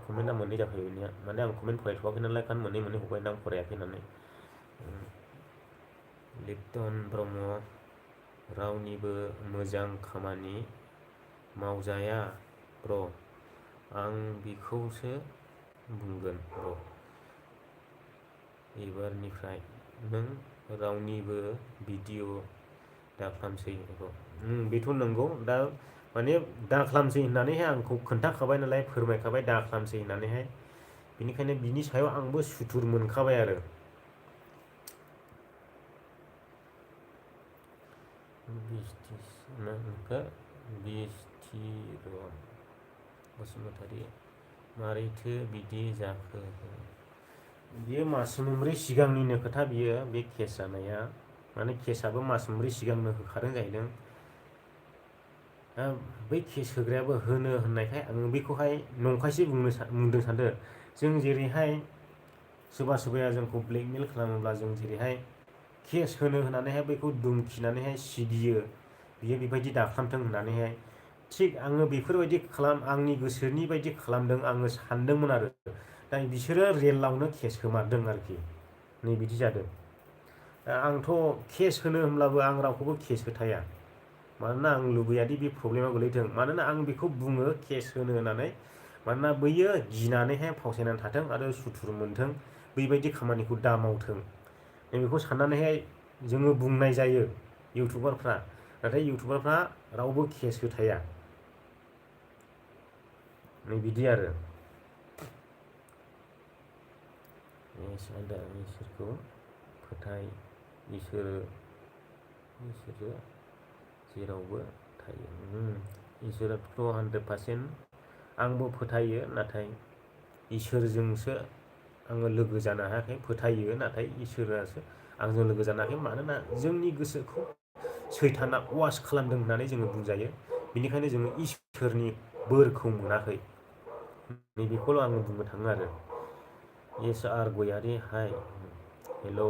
कमेन्टआ मोननै जाफैबाय माने आं कमेन्ट फरायथ'वाखै नालाय खान मोननै हगारदों आं फरायाखै होननानै लिप्टन ब्रह्म रावनिबो मोजां खामानि मावजाया ब्र आं बेखौसो बुंगोन ब्र एबारनिफ्राय नों रावनिबो भिडिअ दाखालामसै बेथ' नंगौ दा माने दाखालामसै होननानैहाय आंखौ खोन्थाखाबाय नालाय फोरमायखाबाय दाखालामसै होननानैहाय बेनिखायनो बिनि सायाव आंबो सुथुर मोनखाबाय आरो बसुमतारी मारैथो बिदि जाखो बियो मास मोनब्रै सिगांनिनो खोथा बियो बे केस जानाया माने केसाबो मास मोनब्रै सिगांनो होखादों जाहैदों बै केस होग्रायाबो होनो होननायखाय आङो बेखौहाय नंखायसो बुंदों सानदों। जों जेरैहाय सोरबा सोरबाया जोंखौ ब्लेकमेल खालामोब्ला जों जेरैहाय केस होनो होनानैहाय बैखौ दुमखिनानैहाय सिगियो, बियो बेबायदि दाखालामथों होननानैहाय, थिग आङो बेफोरबायदि आंनि गोसोनि बायदि खालामदों आङो सानदोंमोन आरो। दा बिसोरो रेलावनो केस होमारदों आरोखि, नै बिदि जादों। आंथ' केस होनो होमब्लाबो आं रावखौबो केस होथाया, मानोना आं लुबैयादि बे प्रब्लेमाव गोलैथों। मानोना आं बेखौ बुङो केस होनो होननानै, मानोना बैयो गिनानैहाय फावसायनानै थाथों आरो सुथुर मोनथों, बैबायदि खामानिखौ दा मावथों, बेखौ साननानैहाय जोङो बुंनाय जायो इउटुबारफ्रा। नाथाय इउटुबारफ्रा रावबो केस होथाया, नै बिदि आरो। इसोरखौ फोथाय, इसोरो जेरावबो थायो। इसोराथ' 100% आंबो फोथायो, नाथाय इसोरजोंसो आङो लोगो जानो हायाखै। फोथायो नाथाय इसोरासो आंजों लोगो जानो हायाखै। मानोना जोंनि गोसोखौ सैताना वास खालामदों होननानै जोङो बुंजायो। बेनिखायनो जोङो इसोरनि बोरखौ मोनाखै, नैबेखौल' आङो बुंनो थाङो आरो। एस आर गयारि हाय, हेलौ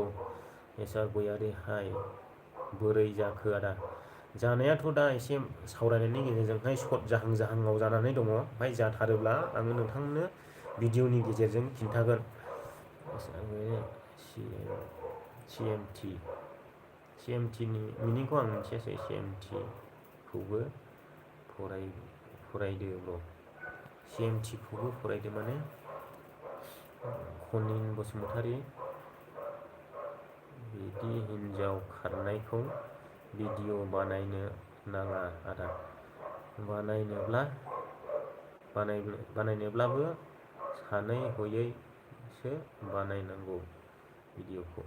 एस आर गयारि हाय, बोरै जाखो आदा? जानायाथ' दा एसे सावरायनायनि गेजेरजोंहाय सर्ट जाहांआव जानानै दङ। ओमफ्राय जाथारोब्ला आङो नोंथांनो भिडिअनि गेजेरजों खिन्थागोन। CMT-नि मिनिंखौ आं मिथियासै। CMT-खौबो फरायदो ब्र'। CMT-खौबो फरायदो माने खनिन बसुमतारी, बिदि हिनजाव खारनायखौ भिडिअ बानायनो नाङा आदा। बानायनोब्लाबो सानै हयैसो बानायनांगौ भिडिअखौ।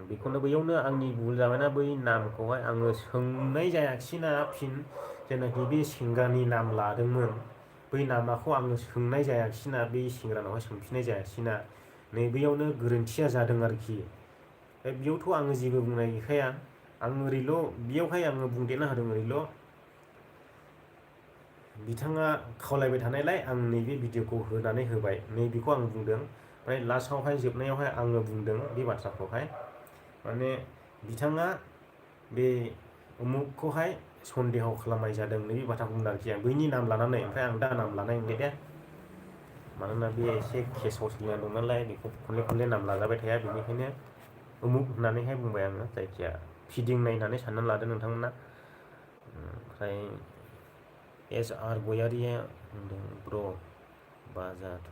बेखौनो बैयावनो आंनि भुल जाबायना, बै नामखौहाय आङो सोंनाय जायाखिसैना फिन, जेनाखि बे सेंग्रानि नाम लादोंमोन बै नामाखौ आङो सोंनाय जायाखिसैना, बै सेंग्रानावहाय सोंफिननाय जायाखिसैना, नैबेयावनो गोरोन्थिया जादों आरोखि। बेयावथ' आङो जेबो बुंनाय गैखाया, आं ओरैल' बेयावहाय आङो बुंदेरना होदों ओरैल', बिथाङा खावलायबाय थानायलाय आं नैबे भिडिअखौ होनानै होबाय, नैबेखौ आं बुंदों। ओमफ्राय लास्टआवहाय जोबनायावहाय आङो बुंदों बे बाथ्राखौहाय, माने बिथाङा बे उमुखखौहाय सन्देह खालामनाय जादों, नैबे बाथ्राखौ बुंदों आरोखि आं बैनि नाम लानानै। ओमफ्राय आं दा नाम लानाय नंला दे, मानोना बे एसे केसाव सोलिना दं नालाय, बेखौ खनले खनले नाम लाजाबाय थाया, बेनिखायनो उमुक होननानैहाय बुंबाय आङो। जायखिया फिदिंनाय होननानै साननानै लादो नोंथांमोना। ओमफ्राय एस आर गयारिया होनदों ब्र' बाजाथ'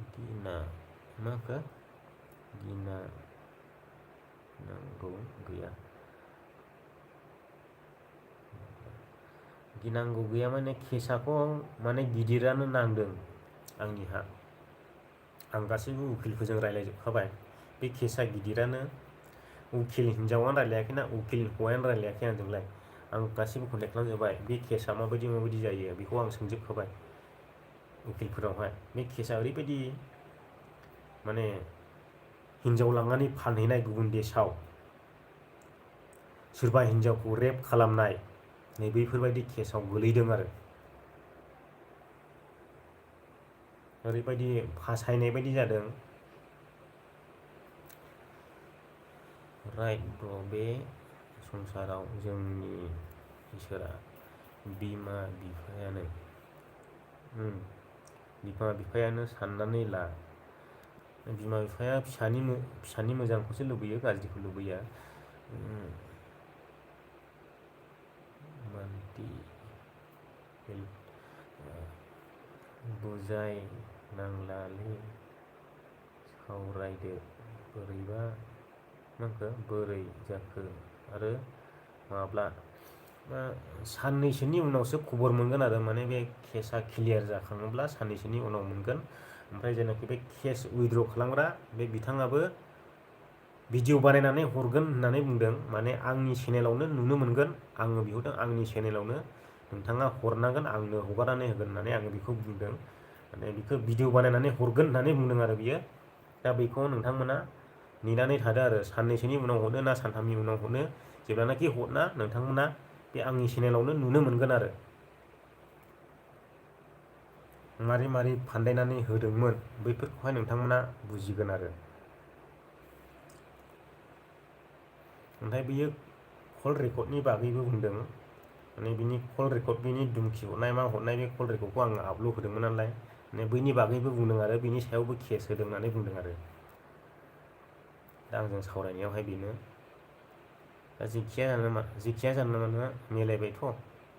गिना नांगौ गैया। गिनांगौ गैया माने केसाखौ माने गिदिरानो नांदों आंनिहा। आं गासैबो उकिलफोरजों रायज्लायजोबखाबाय, बे केसा गिदिरानो। उकिल हिनजावानो रायज्लायाखैना, उकिल हौवायानो रायज्लायाखै आंजोंलाय। आं गासैबो कन्टेक्ट खालामजोब्बाय, बे केसा माबायदि जायो बेखौ आं सोंजोबखाबाय उकिलफोरावहाय। बे केसा ओरैबायदि माने हिनजाव लांनानै फानहैनाय गुबुन देशआव, सोरबा हिनजावखौ रेप खालामनाय, नैबेफोरबायदि केसाव गोलैदों आरो। ओरैबायदि फासायनाय बायदि जादों। राइट ब्र', बे संसाराव जोंनि इसोरा बिमा बिफायानो साननानै ला। बिमा बिफाया फिसानि मोजांखौसो लुबैयो, गाज्रिखौ लुबैया। बुजाय नांलालै, सावरायदो बोरै जाखो आरो माब्ला। साननैसोनि उनावसो खबर मोनगोन आरो, माने बे केसा क्लियार जाखाङोब्ला साननैसोनि उनाव मोनगोन। ओमफ्राय जेनाखि बे केस उइद्र' खालामग्रा, बे बिथाङाबो भिडिअ बानायनानै हरगोन होननानै बुंदों। माने आंनि चेनेलावनो नुनो मोनगोन, आङो बिहरदों आंनि चेनेलावनो नोंथाङा हरनांगोन, आंनो हगारनानै होगोन होननानै आङो बेखौ बुंदों। माने बेखौ भिडिअ बानायनानै हरगोन होननानै बुंदों आरो बियो। दा बेखौ नोंथांमोना नेनानै थादो आरो, साननैसोनि उनाव हरनो ना सानथामनि उनाव हरनो, जेब्लानाखि हरना नोंथांमोना बे आंनि चेनेलावनो नुनो मोनगोन आरो मारै मारै फान्दायनानै होदोंमोन बैफोरखौहाय नोंथांमोना बुजिगोन आरो ओमफ्राय बियो कल रेकर्डनि बागैबो बुंदों माने बिनि कल रेकर्ड बिनि दुमखि हरनाय मा हरनाय बे कल रेकर्डखौ आङो आपल'ड होदोंमोन नालाय माने बैनि बागैबो बुंदों आरो बिनि सायावबो केस होदों होननानै बुंदों आरो दा आंजों सावरायनायावहाय बेनो दा जेखिया जानो मानो मिलायबायथ'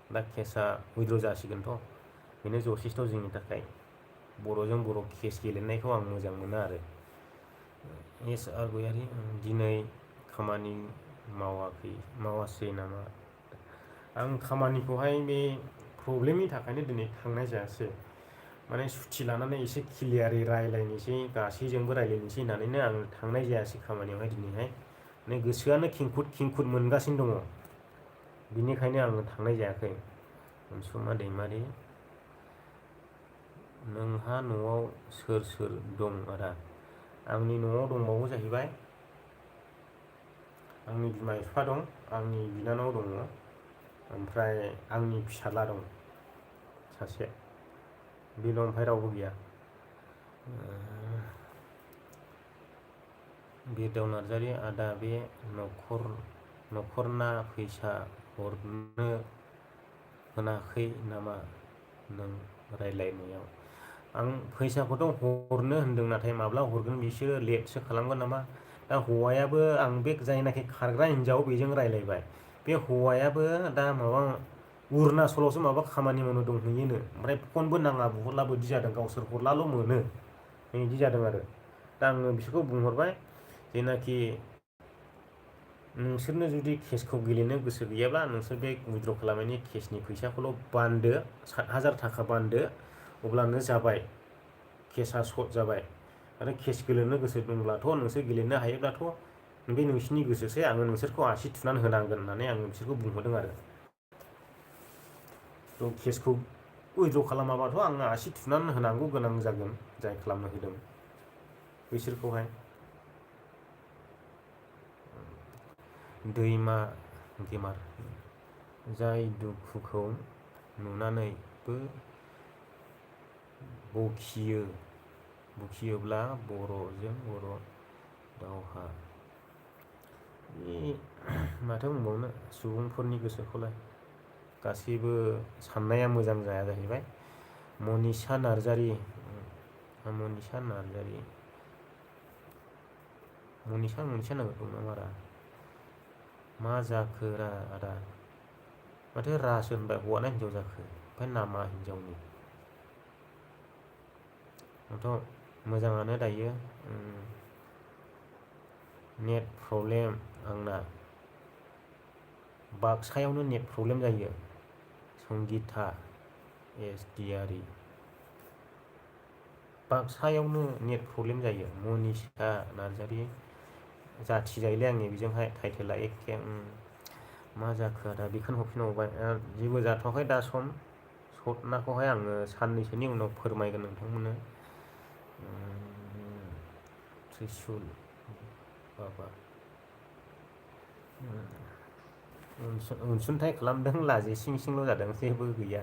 दा केसा उइद्र' जासिगोनथ' बेनो जथेस्थ' जोंनि थाखाय बर'जों बर' केस गेलेनायखौ आं मोजां मोनो आरो एस आर गयारि दिनै खामानि मावासै नामा आं खामानिखौहाय बे प्रब्लेमनि थाखायनो दिनै थांनाय जायासै माने सुथि लानानै एसे क्लियारै रायलायनोसै गासैजोंबो रायलायनोसै होननानैनो आं थांनाय जायासै खामानियावहाय दिनैहाय माने गोसोआनो खेंखुद मोनगासिनो दङ बिनिखायनो आङो थांनाय जायाखै अनसुमा दैमारि नोंहा न'आव सोर सोर दं आदा आंनि न'आव दंबावो जाहैबाय आंनि बिमा बिफा दं आंनि बिनानाव दङ ओमफ्राय आंनि फिसाला दं सासे बेल' ओमफ्राय रावबो गैया बिरदाव नार्जारि आदा बे न'खरना फैसा हरनो होनाखै नामा नों रायलायनायाव आं फैसाखौथ' हरनो होनदों नाथाय माब्ला हरगोन बिसोरो लेटसो खालामगोन नामा दा हौवायाबो आं बे जायनाखि खारग्रा हिन्जाव बेजों रायलायबाय बे हौवायाबो दा माबा अरुणाचलावसो माबा खामानि मावनो दंहैयोनो ओमफ्राय फनबो नाङा बुहरलाबो बिदि जादों गावसोर हरलाल' मोनो बिदि जादों आरो दा आङो बिसोरखौ बुंहरबाय जेनाखि नोंसोरनो जुदि केसखौ गेलेनो गोसो गैयाब्ला नोंसोर बे उइद्र' खालामनायनि केसनि फैसाखौल' बान्दो 7,000 थाखा बान्दो अब्लानो जाबाय केसा सर्ट जाबाय आरो केस गेलेनो गोसो दंब्लाथ' नोंसोर गेलेनो हायोब्लाथ' बे नोंसिनि गोसोसै आङो नोंसोरखौ आसि थुनानै होनांगोन होननानै आङो बिसोरखौ बुंहरदों आरो थ' केसखौ उइद्र' खालामाबाथ' आङो आसि थुनानै होनांगौ गोनां जागोन जाय खालामनो होदों बिसोरखौहाय दैमा गेमार जाय दुखुखौ नुनानैबो बखियोब्ला बर'जों बर' दावहा माथो बुंबावनो सुबुंफोरनि गोसोखौलाय गासैबो साननाया मोजां जाया जाहैबाय मनिषा नार्जारि नांगौ नामा रा मा जाखो रा आदा माथो रासो होनबाय हौवाना हिनजाव जाखो ओमफ्राय नामा हिनजावनि आंथ' मोजाङानो दायो नेट प्रब्लेम आंना बाक्सायावनो नेट प्रब्लेम जायो संगिता एसडिआरि बाक्सायावनो नेट प्रब्लेम जायो मनिषा नार्जारि जाथि जायोलै आंनि बेजोंहाय टाइटेला एखे मा जाखो आदा बेखौनो हरफिनबावबाय जेबो जाथ'वाखै दा सटनाखौहाय आङो साननैसोनि उनाव फोरमायगोन नोंथांमोननो त्रिसुल बाबा अनसुंथाइ खालामदों लाजि सिंल' जादों जेबो गैया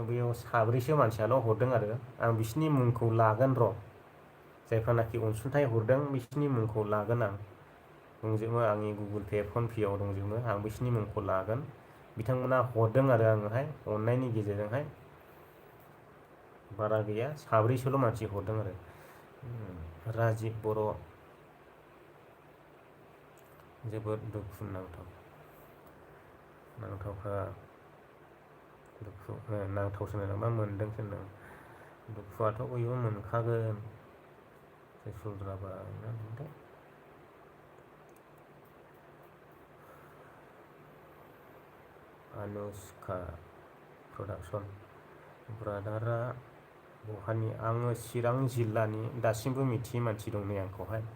बेयाव साब्रैसो मानसियाल' हरदों आरो आं बिसिनि मुंखौ लागोन र' जायफ्रानाखि अनसुंथाइ हरदों बिसिनि मुंखौ लागोन आं दंजोबो आंनि गुगोल पे फन पेआव दंजोबो आं बिसिनि मुंखौ लागोन बिथांमोना हरदों आरो आङोहाय अननायनि गेजेरजोंहाय बारा गैया साब्रैसोल' मानसि हरदों आरो राजिब बर' जोबोद दुखु नांथावखा नांथावसो नामा मोनदोंसो होनदों दुखुआथ' बयबो मोनखागोन त्रिसुलद्राबा अनुष्का प्रडाक्सन ब्रादारा बहानि आङो चिरां जिल्लानि दासिमबो मिथियै मानसि दं नै आंखौहाय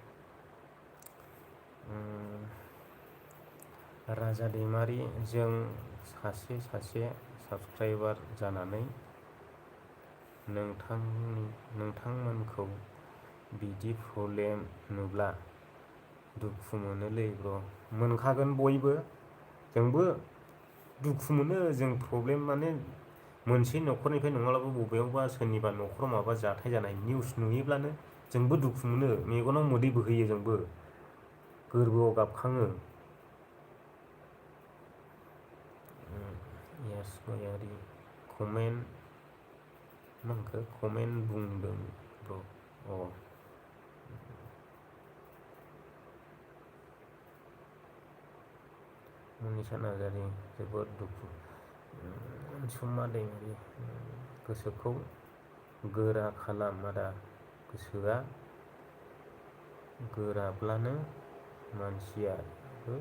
राजा दैमारि जों सासे साबसक्राइबार जानानै नोंथांमोनखौ बिदि प्रब्लेम नुब्ला दुखु मोनोलै ब्र' मोनखागोन बयबो जोंबो दुखु मोनो जों प्रब्लेम माने मोनसे न'खरनिफ्राय नङाब्लाबो बबेयावबा सोरनिबा न'खराव माबा जाथाय जानाय निउस नुयोब्लानो जोंबो दुखु मोनो मेगनाव मोदै बोहैयो जोंबो गोरबोआव गाबखाङो। यास गयारि कमेन्ट मा होनखो कमेन्ट बुंदों ब्र' मनिषा नार्जारि जोबोद दुखु अनसुमा दैमारि गोसोखौ गोरा खालाम आदा गोसोआ गोराब्लानो मानसियाबो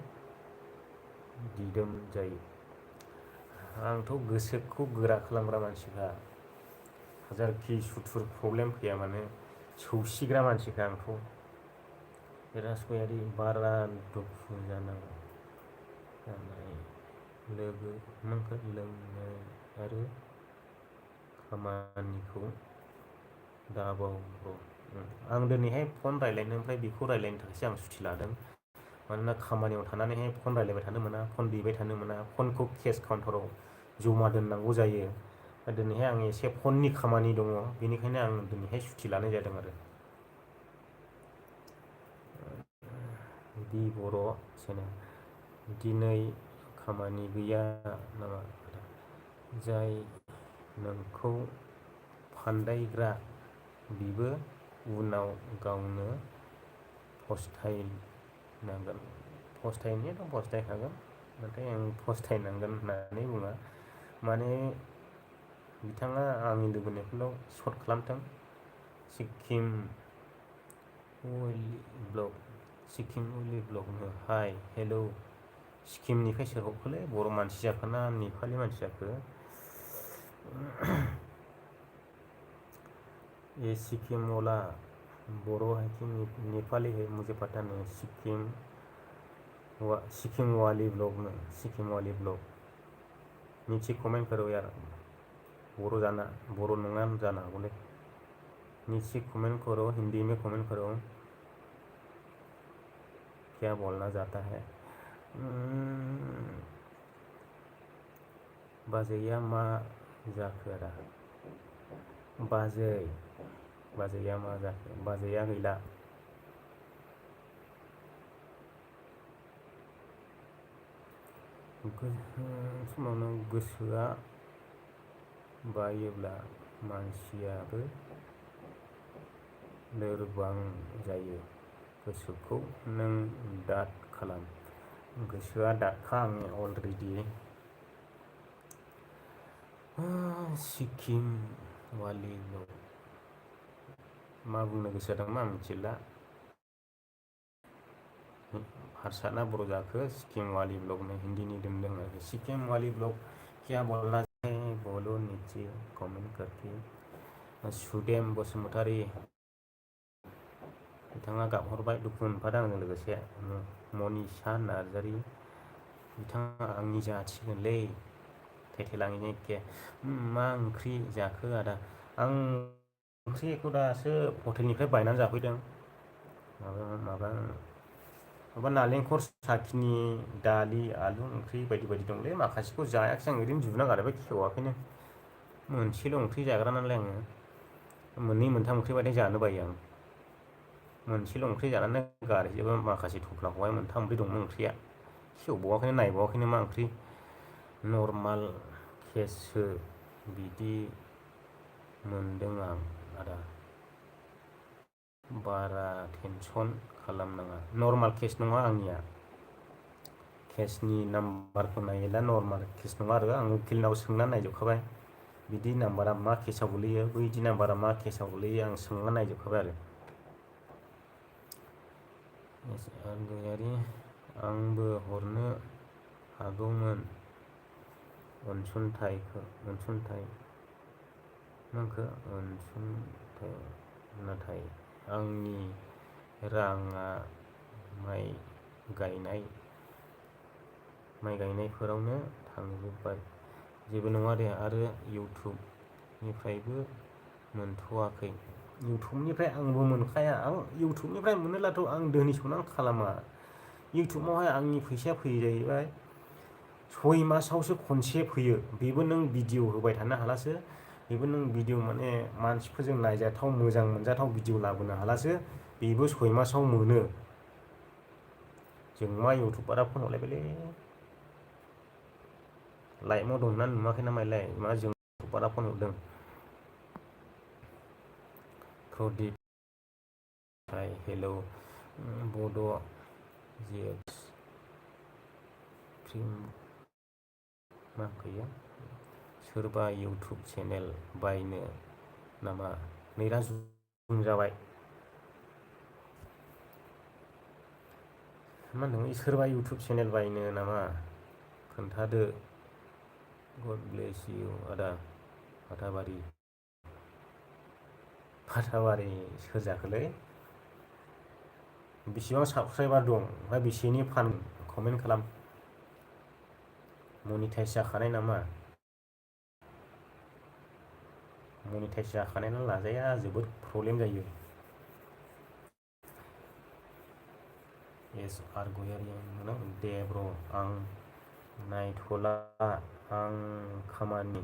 दिदोम जायो। आंथ' गोसोखौ गोरा खालामग्रा मानसिखा हाजारखि सुथुर प्रब्लेम फैया मानो सौसिग्रा मानसिखा आंथ'। राजगयारि बारा दुखु जानाय लोगो नोंखौ लोंनाय आरो खामानिखौ दाबाव ब्र'। आं दिनैहाय फन रायलायनो ओमफ्राय बेखौ रायलायनो थाखायसो आं सुथि लादों मानोना खामानियाव थानानैहाय फन रायलायबाय थानो मोना फन दैबाय थानो मोना फनखौ केस काउन्टाराव जमा दोननांगौ जायो। दिनैहाय आं एसे फननि खामानि दङ बेनिखायनो आं दिनैहाय सुथि लानाय जादों आरो। बि बर' चेनेल दिनै खामानि गैया नामा जाय नोंखौ फान्दायग्रा बिबो उनाव गावनो फस्थायनांगोन। फस्थायनायाथ' फस्थायखागोन नाथाय आं फस्थायनांगोन होननानै बुङा माने बिथाङा आंनि लुबैनायखौल' सर्ट खालामथों। सिक्किम उइली ब्लगनो हाय हेलौ सिक्किमनिफ्राय सोर हरखोलै बर' मानसि जाखोना नेपालि मानसि जाखो। ये सिक्किम वाला बोरो है कि नेपाली है मुझे पता नहीं। सिक्किम वाली ब्लॉग में सिक्किम वाली ब्लॉग नीचे कमेंट करो यार। बोरो नङा जानो हागौलै। नीचे कमेंट करो हिंदी में कमेंट करो क्या बोलना चाहता है। बाजैया मा जाखो आदा बाजैया मा जाखो बाजैया गैला। समावनो गोसोआ बायोब्ला मानसियाबो लोरबां जायो। गोसोखौ नों दाद खालाम। गोसोआ दादखा आंनि अलरेडि। सिक्किम वाली ब्लग मा बुंनो गोसो जादोंमोन आं मिथिला। हारसा ना बर' जाखो सिक्किम वाली ब्लग ने हिंदीनि दोनदों आरो सिक्किम वाली ब्लग क्या बोलना है बोलो नीचे कमेंट करके। सुदेम बसुमतारी बिथाङा गाबहरबाय दुखु मोनफादों आंजों लोगोसे। मनिषा नार्जारि बिथाङा आंनि जाथिगोनलै थेथेलाङैनो एखे। मा ओंख्रि जाखो आदा आं ओंख्रिखौ दासो हटेलनिफ्राय बायनानै जाफैदों। माबा नालेंखर साखिनि दालि आलु ओंख्रि बायदि बायदि दंलै माखासेखौ जायाखिसै आं ओरैनो जुबना गारबाय खेवाखैनो। मोनसेल' ओंख्रि जाग्रा नालाय आङो मोननै मोनथाम ओंख्रि बाथाय जानो बायो आं। मोनसेल' ओंख्रि जानानै गारहैजोबो माखासे थफ्लाखौहाय मोनथाम ओंख्रि दंमोन ओंख्रिया खेवबावाखैनो नायबावाखैनो मा ओंख्रि। नर्माल केससो बिदि मोनदों आं आदा बारा टेनसन खालामनाङा। नर्माल केस नङा आंनिया केसनि नाम्बारखौ नायोब्ला नर्माल केस नङा आरो आं उकिलनाव सोंनानै नायजोबखाबाय बिदि नाम्बारा मा केसाव गोलैयो बैदि नाम्बारा मा केसाव गोलैयो आं सोंना नायजोबखाबाय आरो। गयारि आंबो हरनो हागौमोन अनसुंथाइ नाथाय आंनि राङा माइ गायनायफोरावनो थांजोब्बाय। जेबो नङा दे आरो इउटुबनिफ्रायबो मोनथ'वाखै। इउटुबनिफ्राय आंबो मोनखाया आं इउटुबनिफ्राय मोनोब्लाथ' आं धोनि सनमान खालामा। इउटुबावहाय आंनि फैसाया फैयो जाहैबाय 6 मासावसो खनसे फैयो बेबो नों भिडिअ होबाय थानो हालासो बेबो नों भिडिअ माने मानसिफोरजों नायजाथाव मोजां मोनजाथाव भिडिअ लाबोनो हालासो बेबो 6 मासाव मोनो जों मा इउटुबारा फन हरलायबायलै लाइभआव दंना नुवाखै ना मालाय मा जों इउटुबारा फन हरदों प्रदीप हाय हेलौ बड' जेक्स क्रिम मा फैयो सोरबा इउटुब चेनेल बायनो नामा नैरा जुन जाबाय मा होनदों सोरबा इउटुब चेनेल बायनो नामा खोन्थादो गड ब्लेस इउ आदा फाथाबारि सोर जाखोलै बेसेबां साबसक्राइबार दं ओमफ्राय बेसेनि फान कमेन्ट खालाम मनिटाइज जाखानाय नामा मनिटाइज जाखानाय ना लाजाया जोबोद प्रब्लेम जायो एस आर गयारि दे ब्र आं नायथ'ला आं खामानि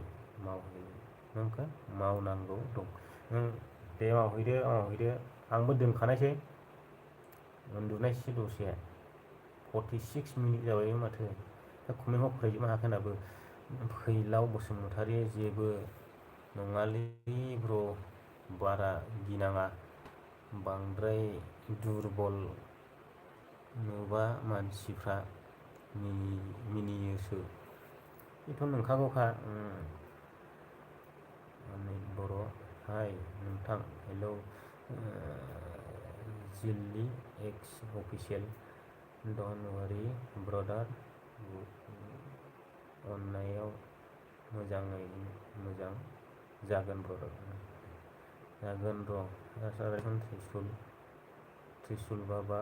मावनांगौ दं दे मावहैदो आंबो दोनखानायसै उन्दुनायसै दसे 46 मिनिट जाबाय माथो कमेन्टखौ फरायजोबनो हायाखै दाबो फैलाव बसुमतारी जेबो नङालै ब्र बारा गिनाङा बांद्राय दुरबल नुबा मानसिफ्रा मिनियोसो बेथ' नंखागौखा बर' हाय नोंथां हेलौ जिल्ली X official don't worry brother अननायाव मोजाङै मोजां जागोन ब्रादार जागोन र' त्रिशुल बाबा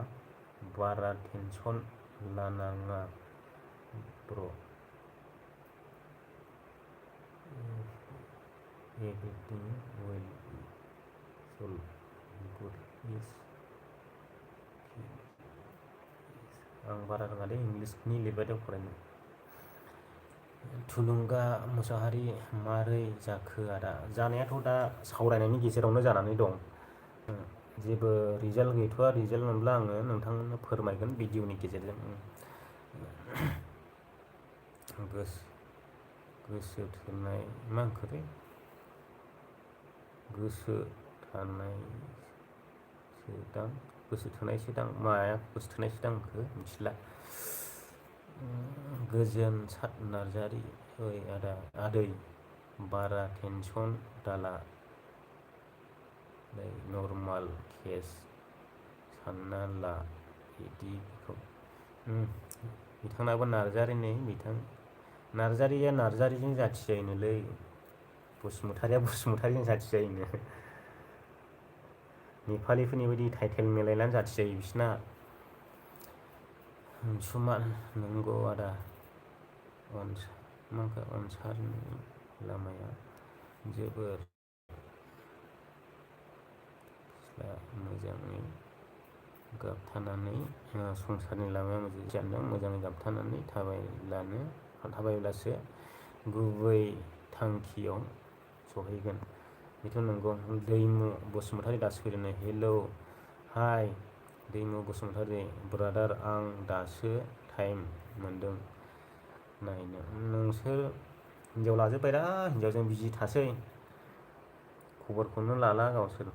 बारा टेनसन लानाङा ब्र एभ्रिथिं विल सल्व गुड इज आं बारा रोङालै इंलिसनि लिरबाय दं फरायनो थुलुंगा मुसाहारि मारै जाखो आदा जानायाथ' दा सावरायनायनि गेजेरावनो जानानै दं जेबो रिजाल्ट गैथ'वा रिजाल्ट मोनब्ला आङो नोंथांनो फोरमायगोन भिडिअनि गेजेरजों गोसो थोनाय मा होनखोलै गोसो थोनायसोदां माया गोसो थोनायसोदां होनखो मिथिला गोजोन सात नार्जारि ओइ आदै बारा टेनसन दाला नर्माल केस सानना ला बिदिखौ बिथांनाबो नार्जारि नै बिथां नार्जारिया नार्जारिजों जाथि जायोनोलै बसुमतारिया बसुमतारिजों जाथि जायोनो नेपालिफोरनि बायदि टाइटेल मिलायनानै जाथि जायो बिसिना सुमान नंगौ आदा अनसारनि लामाया जोबोर मोजाङै गाबथानानै संसारनि लामाया मोजाङै गाबथानानै थाबायब्लासो गुबै थांखियाव सहैगोन बेथ' नंगौ दैमु बसुमतारी दासो फैदों हेलौ हाय दैमु बसुमतारी ब्रादार आं दासो टाइम मोनदों नायनो नोंसोर हिन्जाव लाजोब्बायरा हिन्जावजों बिजि थासै खबरखौनो लाला गावसोर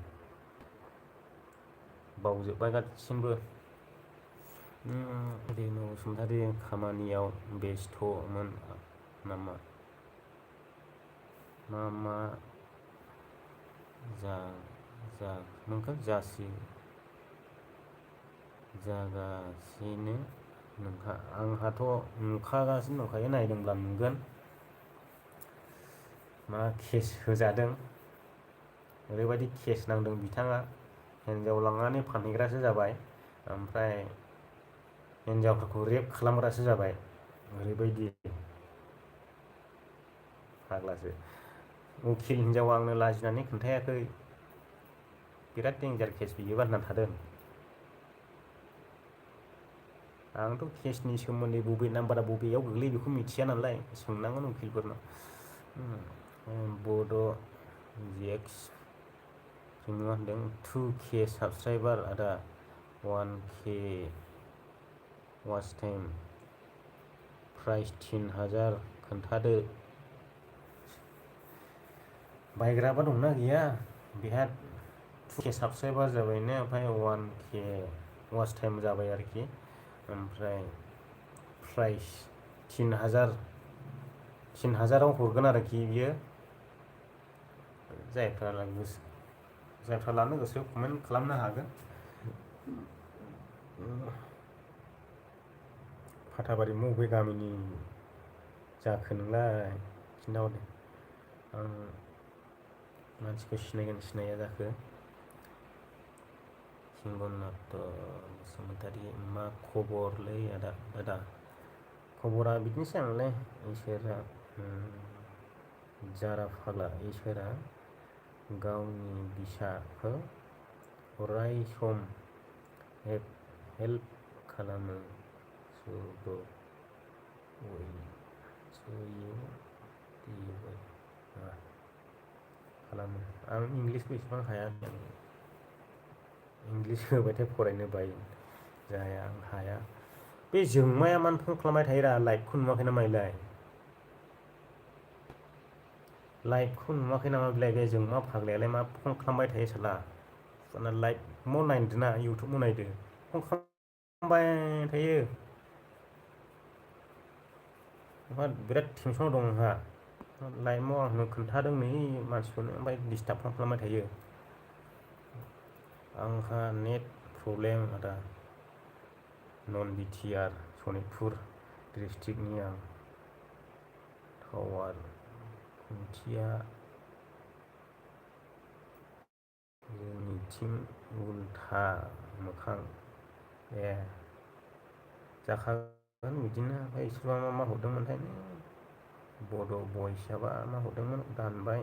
बावजोब्बाय गासिमबो दैमु बसुमतारी खामानियाव बेस्थ'मोन नामा मा जागासिनो आंहाथ' नुखागासिनो दंखायो नायदोंब्ला नुगोन मा केस होजादों ओरैबायदि केस नांदों बिथाङा हिन्जाव लांनानै फानहैग्रासो जाबाय ओमफ्राय हिन्जावफोरखौ रेप खालामग्रासो जाबाय ओरैबायदि फाग्लासो उखिल हिन्जावा आंनो लाजिनानै खोन्थायाखै बिराद डेन्जार केस बियो बानायना थादों आंथ' केसनि सोमोन्दै बबे नाम्बारा बबेयाव गोग्लैयो बेखौ मिथिया नालाय सोंनांगोन उकिलफोरनाव। बड' जेक्स जों मा होनदों 2K साबसक्राइबार आदा 1K वाच टाइम प्राइस 3000 खोन्थादो। बायग्राबा दंना गैया बेहा 2K साबसक्राइबार जाबायनो ओमफ्राय 1K वाच टाइम जाबाय आरोखि ओमफ्राय प्राइस 3000आव हरगोन आरोखि बियो। जायफ्रा लानो गोसो कमेन्ट खालामनो हागोन। फाथाबारि बबे गामिनि जाखो नोंलाय खिन्थाहरदे आं मानसिखौ सिनायगोन सिनाया जाखो। हिंगनाथ बसुमतारी मा खबरलै आदा खबरा बिदिनोसै आंलाय इसोरा जारा फाग्ला इसोरा गावनि बिसाखौ अराय सम हेल्प खालामो खालामो। आं इंलिसबो इसेबां हाया इंलिस होबाथाय फरायनो बायो जाया आं हाया। बे जोंमाया मानो फन खालामबाय थायोरा लाइभखौ नुवाखै नामा इलाय लाइभखौ नुवाखै नामा बिलाय बे जोंमा फाग्लायालाय मा फन खालामबाय थायो साला लाइभआव नायदोना इउटुबाव नायदो फन खालामबाय थायो। बिराद टेनसनाव दं आंहा लाइभआव आंनो खोन्थादों नै मानसिफोरनो ओमफ्राय डिस्टार्ब फन खालामबाय थायो। आंहा नेट प्रब्लेम आदा नन बिटिआर सनितपुर डिस्ट्रिक्टनि आं टावार खुन्थिया जोंनिथिं उल्था मोखां ए जाखागोन बिदिनो ओमफ्राय इसोरबा मा हरदोंमोनथाय बड' बयसआबा मा हरदोंमोन दानबाय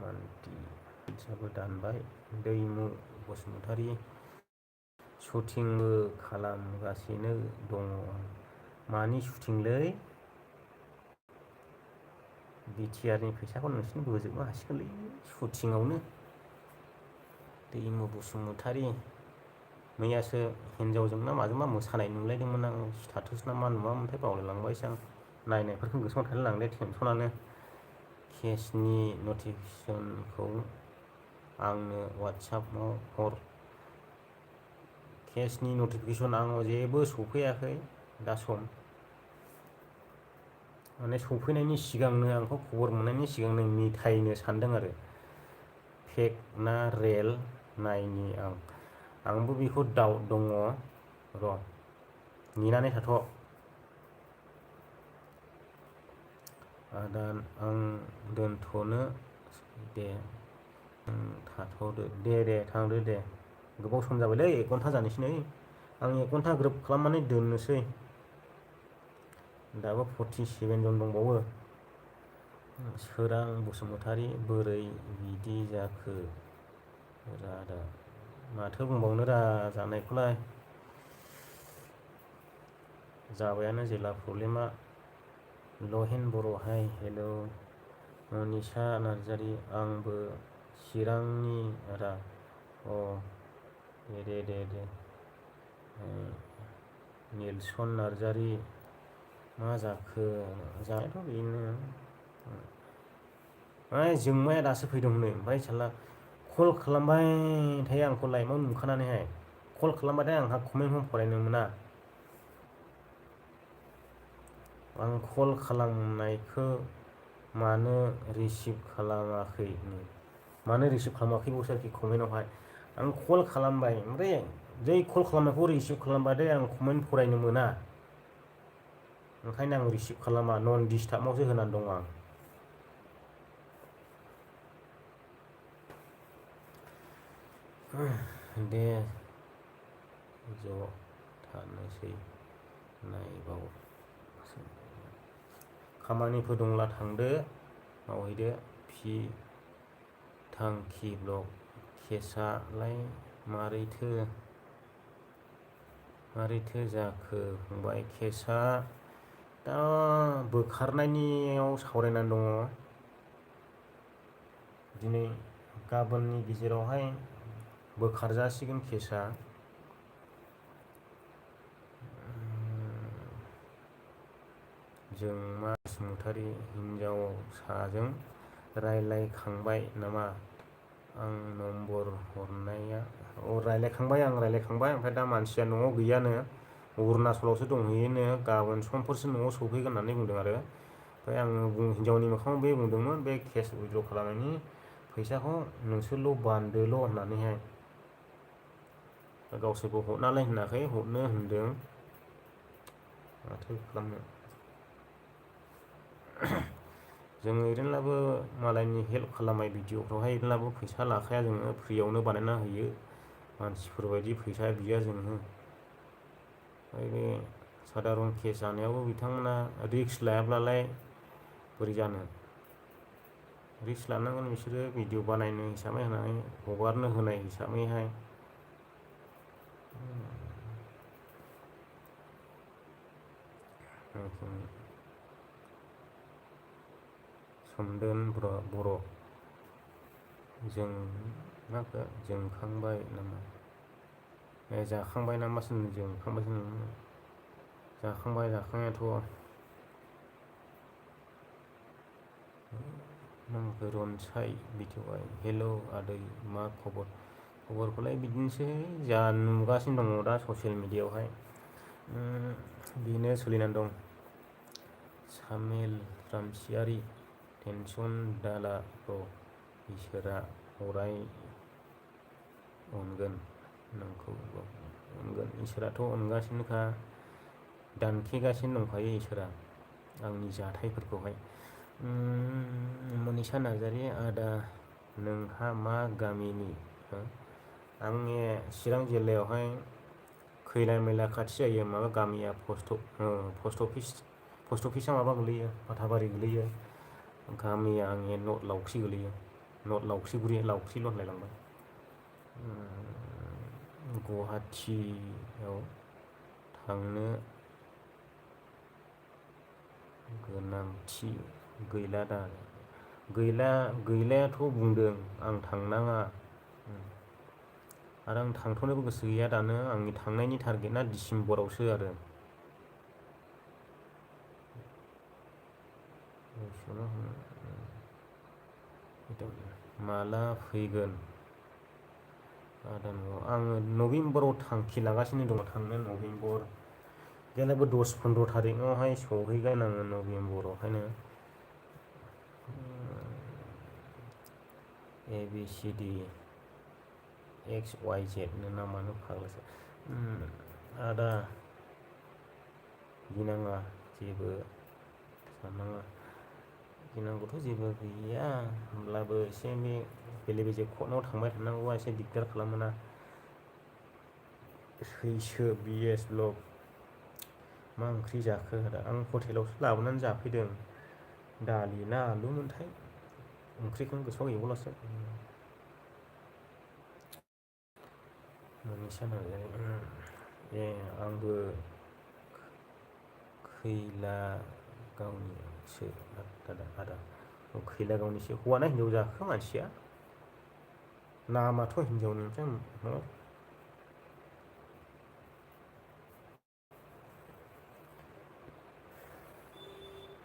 मानसियाबो दानबाय दैमु बसुमतारी शुटिंबो खालामगासिनो दङ मानि शुटिंलै बिटिआरनि फैसाखौ नोंसिनि बोजोबनो हासिगोनलै शुटिंआवनो। दैमु बसुमतारी मैयासो हिनजावजों ना माजोंबा मोसानाय नुलायदोंमोन आं स्टेटास ना मा नुवामोनथाय बावलायलांबायसो आं नायनायफोरखौ गोसोआव थालायलांले टेनसनानो। केसनि नटिफिकेसनखौ आंनो वाट्सएपआव हर केसनि नटिफिकेसन आंनाव जेबो सफैयाखै दा सम माने सफैनायनि सिगांनो आंखौ खबर मोननायनि सिगांनो मिथायनो सानदों आरो फेक ना रेल नायनि आंबो बेखौ डाउट दङ र' नेनानै थाथ' आदा आं दोनथ'नो दे थाथ'दो दे थांदो दे गोबाव सम जाबायलै 1 घन्टा जानोसै नै आं 1 घन्टा ग्रोब खालामनानै दोननोसै दाबो 47 जन दंबावो। सोरां बसुमतारी बोरै बिदि जाखो रादा माथो बुंबावनो रा जानायखौलाय जाबायानो जेला प्रब्लेमा। लहेन बर' हाय हेल' मनिषा नार्जारि आंबो चिरांनि आदा दे निलसन नार्जारि मा जाखो जानायाथ' बेनो जोंमाया दासो फैदों हनै ओमफ्राय साला कल खालामबाय थायो आंखौ लाइभआव नुखानानैहाय कल खालामबाथाय आंहा कमेन्टखौ फरायनो मोना। आं कल खालामनायखौ मानो रिसिभ खालामाखैबावसो आरोखि कमेन्टआवहाय आं कल खालामबाय ओमफ्राय जै कल खालामनायखौ रिसिभ खालामबाथाय आं कमेन्ट फरायनो मोना ओंखायनो आं रिसिभ खालामा नन डिस्टार्बआवसो होनानै दं आं। दे ज' थानोसै नायबाव खामानिफोर दंब्ला थांदो मावहैदो फि थांखि ब्लक केसआलाय मारैथो मारैथो जाखो फंबाय केसआ दा बोखारनायनियाव सावरायनानै दङ दिनै गाबोननि गेजेरावहाय बोखारजासिगोन केसआ जोंमा बसुमतारी हिनजावसाजों रायलायखांबाय नामा आं नम्बर हरनाया रायलायखांबाय ओमफ्राय दा मानसिया न'आव गैयानो अरुणाचलावसो दंहैयोनो गाबोन समफोरसो न'आव सफैगोन होननानै बुंदों आरो ओमफ्राय आङो हिनजावनि मोखाङाव बे बुंदोंमोन बे केस उइद्र' खालामनायनि फैसाखौ नोंसोरल' बान्दोल' होननानैहाय गावसोरबो हरनालाय होनाखै हरनो होनदों माथो खालामनो जों ओरैनोब्लाबो मालायनि हेल्प खालामनाय भिडिअफ्रावहाय ओरैनोब्लाबो फैसा लाखाया जोङो फ्रियावनो बानायना होयो मानसिफोरबायदि फैसा बिया जोङो ओमफ्राय बे सादारन केस जानायावबो बिथांमोना रिक्स लायाब्लालाय बोरै जानो रिक्स लानांगोन बिसोरो भिडिअ बानायनो हिसाबै होनानै हगारनो होनाय हिसाबैहाय सोमदोन बर' जों माखो जोंखांबाय नामा जाखांबाय नामासो जोंखांबायसो जाखांबाय जाखांनायाथ' रनसाय बिथ'बाय हेल' आदै मा खबरखौलाय बिदिनोसै जा नुगासिनो दङ दा ससियेल मिडियायावहाय बेनो सोलिनानै दं सामेल रामसियारि टेनसन दाला इसोरा अराय अनगोन नोंखौ अनगोन इसोराथ' अनगासिनोखा दानखेगासिनो दंखायो इसोरा आंनि जाथायफोरखौहाय मनिषा नार्जारि आदा नोंहा मा गामिनि आंनि चिरां जिल्लायावहाय खैला मैला खाथि जायो माबा गामिया पस्ट अफिसा माबा गोलैयो फाथाबारि गोलैयो गामिया आंनि नर्थ लावख्रि गोलैयो नर्थ लावख्रिगुरि लावख्रिल' होनलायलांबाय गुवाहाटियाव थांनो गोनांथि गैला दा गैलायाथ' बुंदों आं थांनाङा आरो आं थांथ'नोबो गोसो गैया दानो आंनि थांनायनि टारगेटआ डिसेम्बरावसो आरो माला फैगोन आङो नभेम्बराव थांखि लागासिनो दङ थांनो नभेम्बर जेनेबा 10-15 थारिखआवहाय सहैगोन आङो नभेम्बरावहायनो ABCD XYZ नामानो फाग्लासो आदा गिनाङा जेबो साननाङा गिनांगौथ' जेबो गैया होमब्लाबो एसे बे बेले बेजे कर्टआव थांबाय थानांगौआ एसे दिगदार खालामोना सैसो BS ब्लग मा ओंख्रि जाखो आं हटेलावसो लाबोनानै जाफैदों दालि ना आलुमोनथाय ओंख्रिखौनो गोसोआव गैबावलासो मनिषा नार्जारि आंबो खैला गावनिसो आदा खैला गावनिसो हौवाना हिनजाव जाखो मानसिया नामाथ' हिनजावनि ओमफ्राय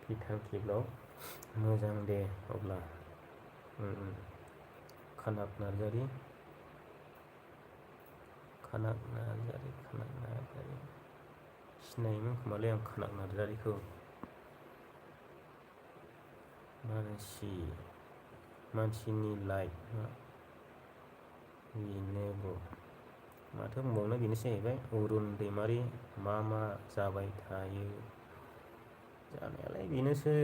बिथांखि ब्लग मोजां दे अब्ला खानाक नार्जारि सिनायोमोन खोमालै आं खानाक नार्जारिखौ मानसिनि लाइफ बेनो माथो बुंबावनो बेनोसै जाहैबाय अरुण दैमारि मा जाबाय थायो जानायालाय बेनोसै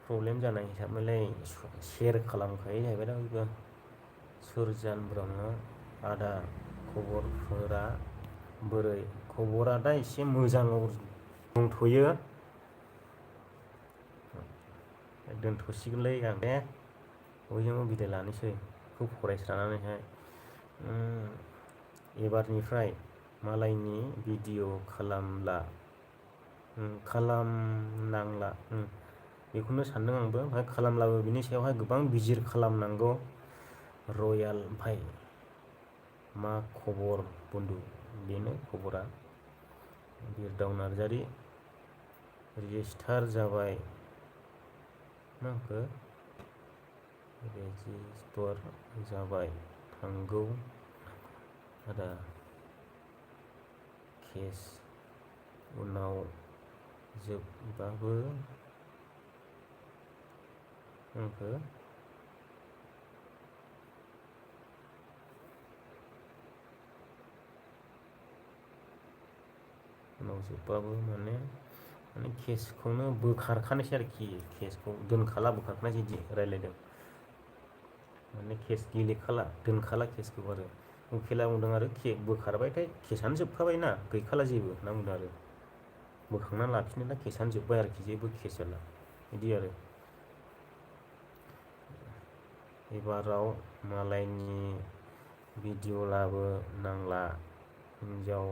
प्रब्लेम जानाय हिसाबैलाय शेयार खालामखायो जाहैबाय दा बयबो सुरजान ब्रह्म आदा खबरफोरा बोरै खबरा दा एसे मोजाङाव दंथ'यो दोनथ'सिगोनलै आं दे बयजोंबो बिदाय लानोसै बेखौ फरायस्रानानैहाय एबारनिफ्राय मालायनि भिडिअ खालामनांला बेखौनो सानदों आंबो। ओमफ्राय खालामब्लाबो बिनि सायावहाय गोबां बिजिर खालामनांगौ। रयाल भाई मा खबर बन्दु? बेनो खबरा। बिरदाव नार्जारि रेजिस्टार जाबाय। मा होनखो? रेजिस्टार जाबाय थांगौ आदा केस उनाव जोबबाबो होनखो उनाव जोबबाबो माने केसखौनो बोखारखानोसै आरोखि। केसखौ दोनखाला बोखारखानोसै बिदि रायलायदों। माने केस गेलेखाला दोनखाला केसखौ आरो उखिला बुंदों आरो बोखारबायथाय केसानो जोबखाबायना गैखाला जेबो होनना बुंदों आरो बोखांना लाफिनोना केसानो जोब्बाय आरोखि जेबो केस जाला बिदि आरो। एबाराव मालायनि भिडिअ लाबो नांला। हिन्जाव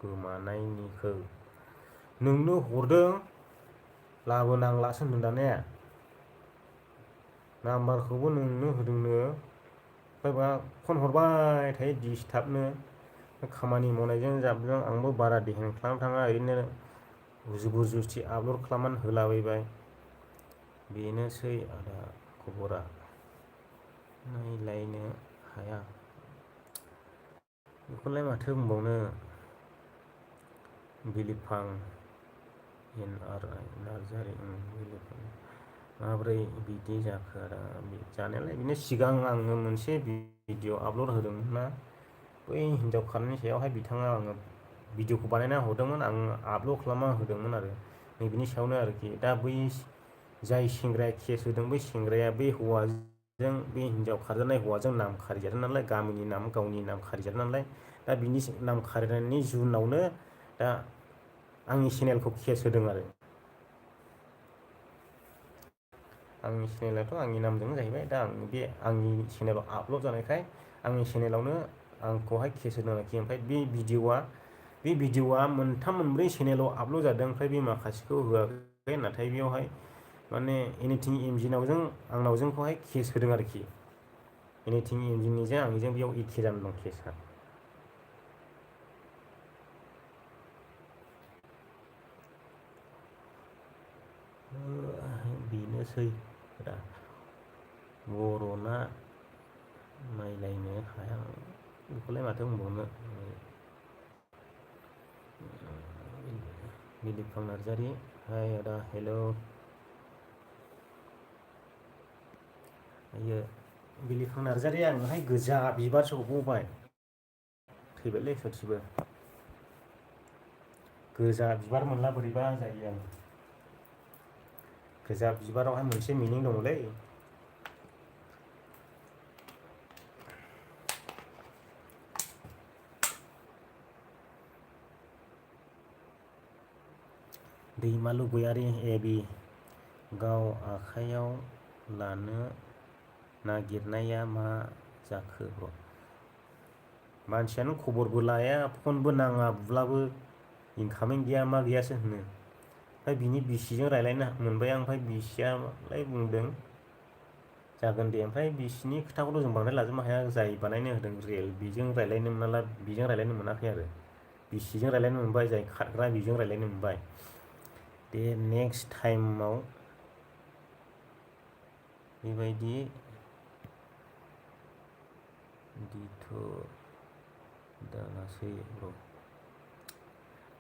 गोमानायनिखौ नोंनो हरदों लाबोनांलासो होनदों दा ने? नाम्बारखौबो नोंनो होदोंनो। ओमफ्राय फन हरबाय थायो डिस्टार्बनो। खामानि मावनायजों जाबजों आंबो बारा देहान खालामनो थाङा ओरैनो जुबुर जुस्थि आपलड खालामनानै होलाबायबाय। बेनोसै आदा खबरा। नायलायनो हाया। बेखौलाय माथो बुंबावनो। बिलिफां NRI नार्जारि बिलिफां माब्रै बिदि जाखो आदा? जानायालाय बिनो सिगां आङो मोनसे भिडिअ आपलड होदोंमोन ना बै हिन्जाव खारनायनि सायावहाय बिथाङा आङो भिडिअखौ बानायना हरदोंमोन आं आपलड खालामना होदोंमोन आरो नैबेनि सायावनो आरोखि। दा बै जाय सेंग्राया केस होदों बै सेंग्राया बे हौवाजों बे हिन्जाव खारजानाय हौवाजों नाम खारिजादों नालाय गामिनि नाम गावनि नाम खारिजादों नालाय दा बिनि नाम खारिनायनि जुनावनो दा आंनि चेनेलखौ केस होदों आरो। आंनि चेनेलाथ' आंनि नामजों जाहैबाय। दा आं बे आंनि चेनेलाव आपलड जानायखाय आंनि चेनेलावनो आंखौहाय केस होदों आरोखि। ओमफ्राय बे भिडिअआ मोनथाम मोनब्रै चेनेलाव आपलड जादों। ओमफ्राय बे माखासेखौ होआखै। नाथाय बेयावहाय माने एनिथिं एमजिनावजों आंनावजोंखौहाय केस होदों आरोखि। एनिथिं एमजिनिजों आंनिजों बेयाव एखे जाना दं केसआ। बेनोसै दा बर'ना नायलायनो हाया। बेखौलाय माथो बुंबावनो। बिलिफां नार्जारि हाय आदा हेलौ। आयो बिलिफां नार्जारिया आंनोहाय गोजा बिबारसो हरबावबाय। थैबायलै सयथिबो। गोजा बिबार मोनला बोरैबा जायो आं। गोजा बिबारावहाय मोनसे मिनिं दङलै। दैमालु गयारि एबि गाव आखायाव लानो नागिरनाया मा जाखो ब्र'? मानसियानो खबरबो लाया फनबो नाङा बुब्लाबो इनकामिं गैया मा गैयासो होनो। ओमफ्राय बिनि बिसिजों रायज्लायनो मोनबाय आं। ओमफ्राय बिसियालाय बुंदों जागोन दे। ओमफ्राय बिसिनि खोथाखौथ' जों बांद्राय लाजोबनो हाया। जाय बानायनो होदों रियेल बेजों रायज्लायनो मोनाला बेजों रायज्लायनो मोनाखै आरो। बिसिजों रायज्लायनो मोनबाय जाय खारग्रा बेजों रायज्लायनो मोनबाय। दे नेक्स्ट टाइमाव बेबायदि दिथ' दालासै ब्र'।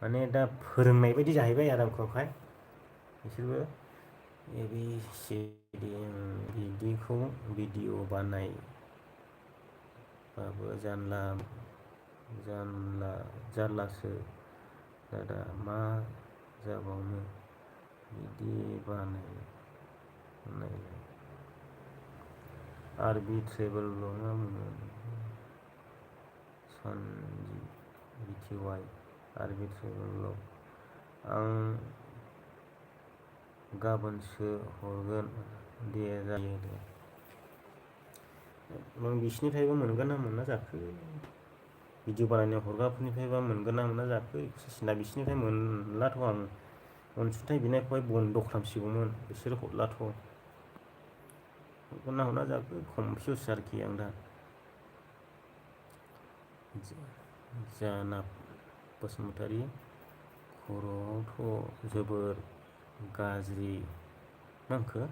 माने दा फोरोंनाय बायदि जाहैबाय आरो आंखौहाय बिसोरबो ए बि सि डि बिदिखौ भिडिअ बानायबाबो जारलासो दादा मा जाबावनो बिदि बानायनायलाय। आरबिट्रेबोल मा बुङो BTY आरबिट्रेबोल आं गाबोनसो हरगोन दे जायो दे। बिसिनिफ्रायबो मोनगोन ना मोना जाखो? भिडिअ बानायनो हरग्राफोरनिफ्रायबा मोनगोन ना मोना जाखो बेखौसो सिना बिसोरनिफ्राय मोनलाथ' आं अनसुंथाइ बिनायखौहाय बन्द' खालामसिगौमोन बिसोर हरलाथ' हरगोन ना हरा जाखो कनफिउस आरोखि आं दा जानाब बसुमतारी खर'आवथ' जोबोर गाज्रि मा होनखो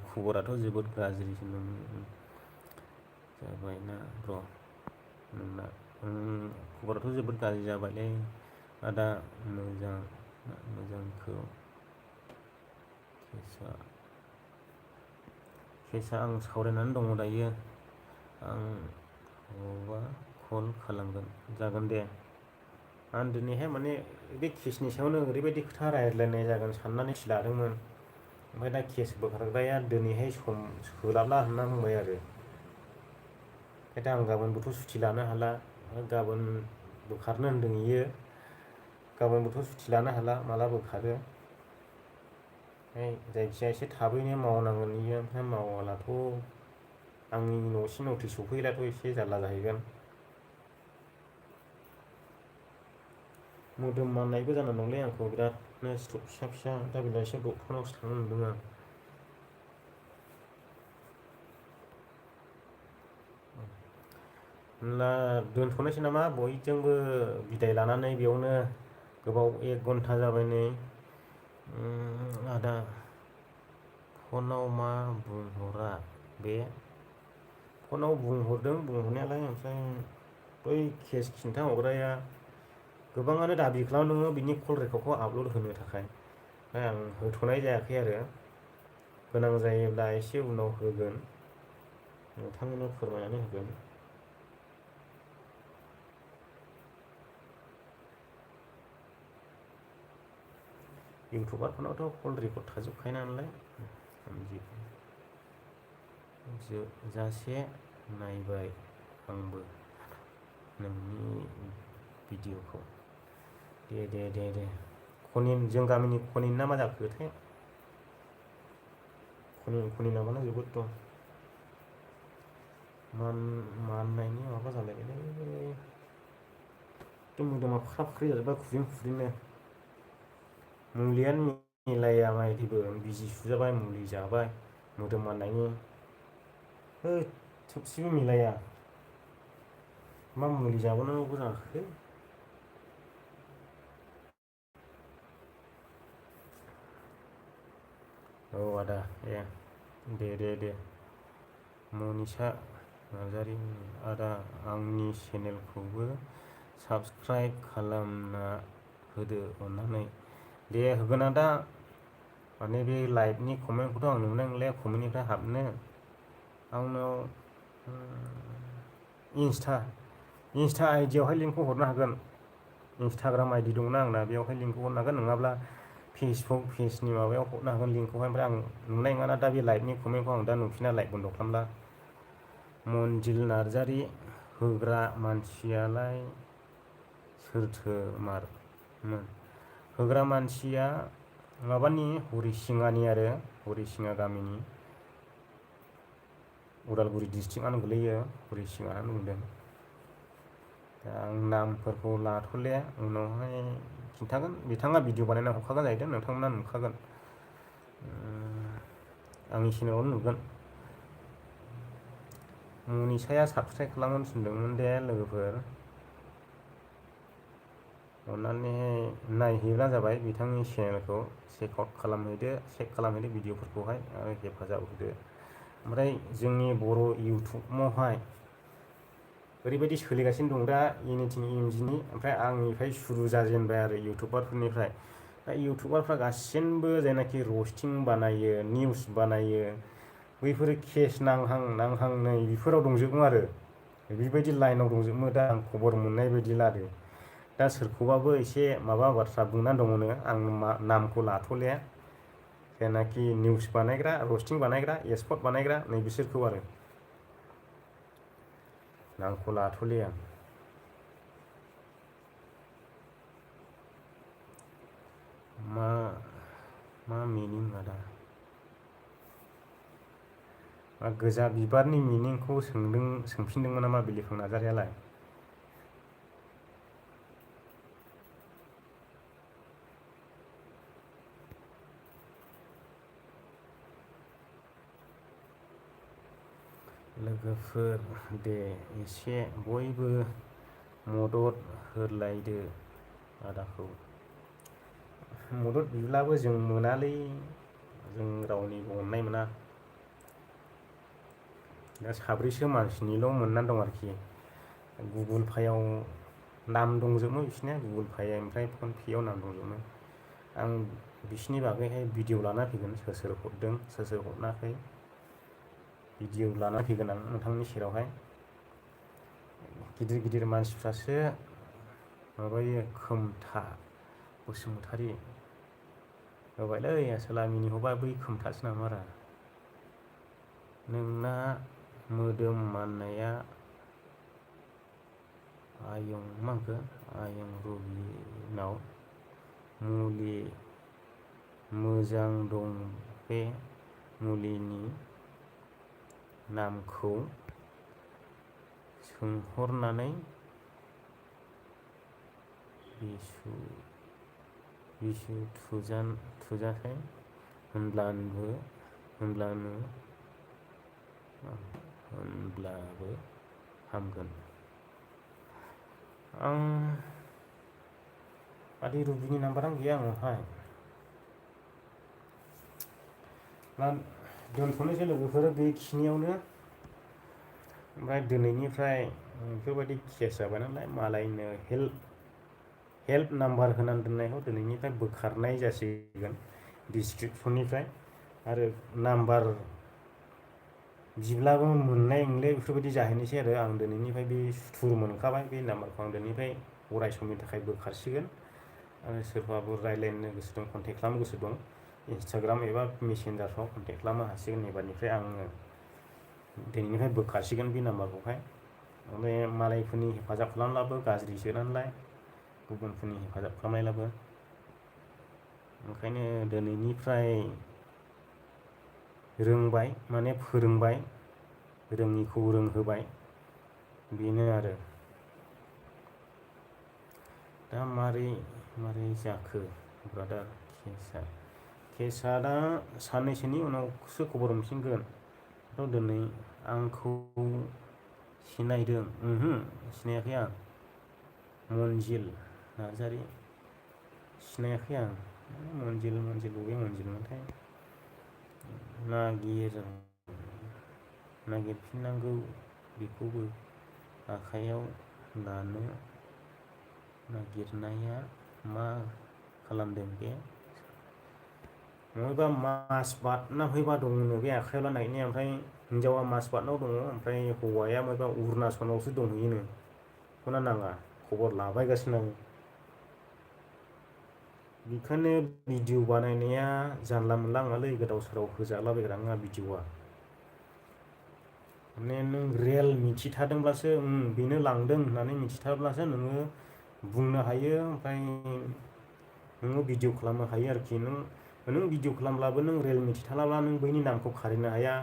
खबराथ' जोबोद गाज्रिसो जाबायना र' नोंना खबराथ' जोबोद गाज्रि जाबायलै आदा मोजांखौ केसा आं सावरायनानै दङ दायो आं हरबा कल खालामगोन जागोन दे आं दिनैहाय माने बे केसनि सायावनो ओरैबायदि खोथा रायज्लायनाय जागोन साननानैसो लादोंमोन ओमफ्राय दा केस बोखारग्राया दिनैहाय सम सोलाबला होनना बुंबाय आरो दा आं गाबोनबोथ' सुथि लानो हाला गाबोन बोखारनो होन्दों इयो गाबोनबोथ' सुथि लानो हाला माला बोखारो जायखिजाया एसे थाबैनो मावनांगोन इयो ओमफ्राय मावालाथ' आंनि न'सिम नटिस सफैलाथ' एसे जारला जाहैगोन मोदोम माननायबो जाना दंलै आंखौ बिरादनो सिथर फिसा फिसा दा बेलासियाव डक्टरनावसो थांनो मोनदों आं होनब्ला दोनथ'नोसै नामा बयजोंबो बिदाय लानानै बेयावनो गोबाव 1 घन्टा जाबाय नै आदा फनाव मा बुंहरा बे फनाव बुंहरदों बुंहरनायालाय ओमफ्राय बै केस खिन्था हरग्राया गोबाङानो दाबि खालामदों बिनि कल रेकर्डखौ आपल'ड होनो थाखाय आं होथ'नाय जायाखै आरो गोनां जायोब्ला एसे उनाव होगोन नोंथांमोननो फोरमायनानै होगोन इउटुबारफोरनावथ' कल रेकर्ड थाजोबखायो नालाय जोबजासे नायबाय आंबो नोंनि भिडिअखौ दे खनिन जों गामिनि खनिन ना मा जाखोथाय खनिन नामाना जोबोद दं माननायनि माबा जालायबायलै एकदम मोदोमा फाख्रा फाख्रि जाजोब्बाय खुदिनो मुलियानो मिलाया मायदिबो बिजि सुजाबाय मुलि जाबाय मोदोम माननायनि थोबसेबो मिलाया मा मुलि जाबावनांगौ जाखो औ आदा दे मनिसा नार्जारि आदा आंनि चेनेलखौबो साबस्क्राइब खालामना होदो अननानै दे होगोन आदा माने बे लाइभनि कमेन्टखौथ' आं नुनाय नंला कमेन्टनिफ्राय हाबनो आंनाव इन्स्टा आइडियावहाय लिंकखौ हरनो हागोन इन्सटाग्राम आइडि दंना आंना बेयावहाय लिंकखौ हरनो हागोन नङाब्ला फेसबुक पेजनि माबायाव हरनो हागोन लिंकखौहाय ओमफ्राय आं नुनाय नङाना दा बे लाइभनि कमेन्टखौ आं दा नुफिना लाइभ बन्द' खालामला मनजिल नार्जारि होग्रा मानसियालाय सोरथोमारमोन होग्रा मानसिया माबानि हरिसिङानि आरो हरिसिङा गामिनि उदालगुरि डिस्ट्रिक्टआनो गोलैयो हरिसिङानो बुंदों दा आं नामफोरखौ लाथ'ले उनावहाय खिन्थागोन बिथाङा भिडिअ बानायना हरखागोन जाहैदों नोंथांमोना नुखागोन आंनि चेनेलावनो नुगोन मनिसाया साबस्क्राइब खालामनो थिनदोंमोन दे लोगोफोर अन्नानै नायहैब्लानो जाबाय बिथांनि चेनेलखौ चेक खालामहैदो भिडिअफोरखौहाय आरो हेफाजाब होदो ओमफ्राय जोंनि बर' इउटुबावहाय ओरैबायदि सोलिगासिनो दं दा एनिथिं एमजिनि ओमफ्राय आंनिफ्राय सुरु जाजेनबाय आरो इउटुबारफोरनिफ्राय दा इउटुबारफ्रा गासिनबो जायनाखि रस्टिं बानायो निउस बानायो बैफोरो केस नांहां नै बेफोराव दंजोबो आरो बेबायदि लाइनाव दंजोबो दा आं खबर मोननाय बायदिब्ला आरो दा सोरखौबाबो एसे माबा बाथ्रा बुंनानै दङनो आं नामखौ लाथ'ले जायनाखि निउस बानायग्रा रस्टिं बानायग्रा एक्सपर्ट बानायग्रा नै बिसोरखौ आरो नामखौ लाथ'ले आं मा मिनिं आदा गोजा बिबारनि मिनिंखौ सोंफिनदोंमोन नामा बिलिफां नार्जारियालाय? लोगोफोर दे एसे बयबो मदद होलायदो आदाखौ। मदद बिब्लाबो जों मोनालै, जों रावनिबो अननाय मोना। दा साब्रैसो मानसिनिल' मोननानै दं आरोखि। गुगोल पेआव नाम दंजोबो बिसिना, गुगोल पे ओमफ्राय फन पेआव नाम दंजोबो। आं बिसिनि बागैहाय भिडिअ लाना फैगोन, सोर सोर हरदों सोर सोर हराखै भिडिअ लाना फैगोन आं नोंथांनि सेरावहाय। गिदिर गिदिर मानसिफ्रासो माबायो, खोमथा बसुमतारी होबायलै आसोला मिनिहरबाय, बै खोमथासो नामारा? नोंना मोदोम माननाया आयं मा होनखो आयं रबिनाव मुलि मोजां दं, बे मुलिनि नामखौ सोंहरनानै बिसु थुजासै होनब्लाबो हामगोन। आदै रुबिनि नाम्बारानो गैया आंनावहाय। दोनथ'नोसै लोगोफोर बेखिनियावनो। ओमफ्राय दिनैनिफ्राय बेफोरबायदि केस जाबाय नालाय, मालायनो हेल्प नाम्बार होनानै दोननायखौ दिनैनिफ्राय बोखारनाय जासिगोन डिसक्रिपसननिफ्राय। आरो नाम्बार बिब्लाबो मोननाय नंले, बेफोरबायदि जाहैनोसै आरो। आं दिनैनिफ्राय बे सुथुर मोनखाबाय, बे नाम्बारखौ आं दिनैनिफ्राय अराय समनि थाखाय बोखारसिगोन। आरो सोरबाफोर रायज्लायनो गोसो दं, कन्टेक्ट खालामनो गोसो दं, इन्सटाग्राम एबा मेसेन्जारफ्राव कन्टेक्ट खालामनो हासिगोन। एबारनिफ्राय आङो दिनैनिफ्राय बोखारसिगोन बे नाम्बारखौहाय। ओमफ्राय मालायफोरनि हेफाजाब खालामब्लाबो गाज्रिसो नालाय, गुबुनफोरनि हेफाजाब खालामनायब्लाबो। ओंखायनो दिनैनिफ्राय रोंबाय, माने फोरोंबाय, रोङिखौ रोंहोबाय, बेनो आरो। दा मारै जाखो ब्रादार केसआ दा साननैसोनि उनावसो खबर मोनफिनगोन। दिनै आंखौ सिनायदों? सिनायाखै आं। मनजिल नार्जारि सिनायाखै आं। मनजिल बबे मनजिलमोनथाय? नागिरफिननांगौ बेखौबो आखायाव लानो नागिरनाया मा खालामदों बे? बबेबा माजबातना बबेबा दंनो बे आखायाव लानायनि। ओमफ्राय हिनजावा माजबातनाव दङ, ओमफ्राय हौवाया बबेबा अरुणाचलावसो दंहैयोनो। बेखौनो नाङा, खबर लाबायगासिनो आं। बेखायनो भिडिअ बानायनाया जानला मोनला नङालै, गोदाव सोराव होजालाबायग्रा नङा भिडिअआ। माने नों रियेल मिथिथारदोंब्लासो, बेनो लांदों होननानै मिथिथारब्लासो नोङो बुंनो हायो। ओमफ्राय नोङो भिडिअ खालामनो हायो आरोखि। नों भिडिअ खालामब्लाबो नों रियेल मिथिथाराब्ला नों बैनि नामखौ खारिनो हाया,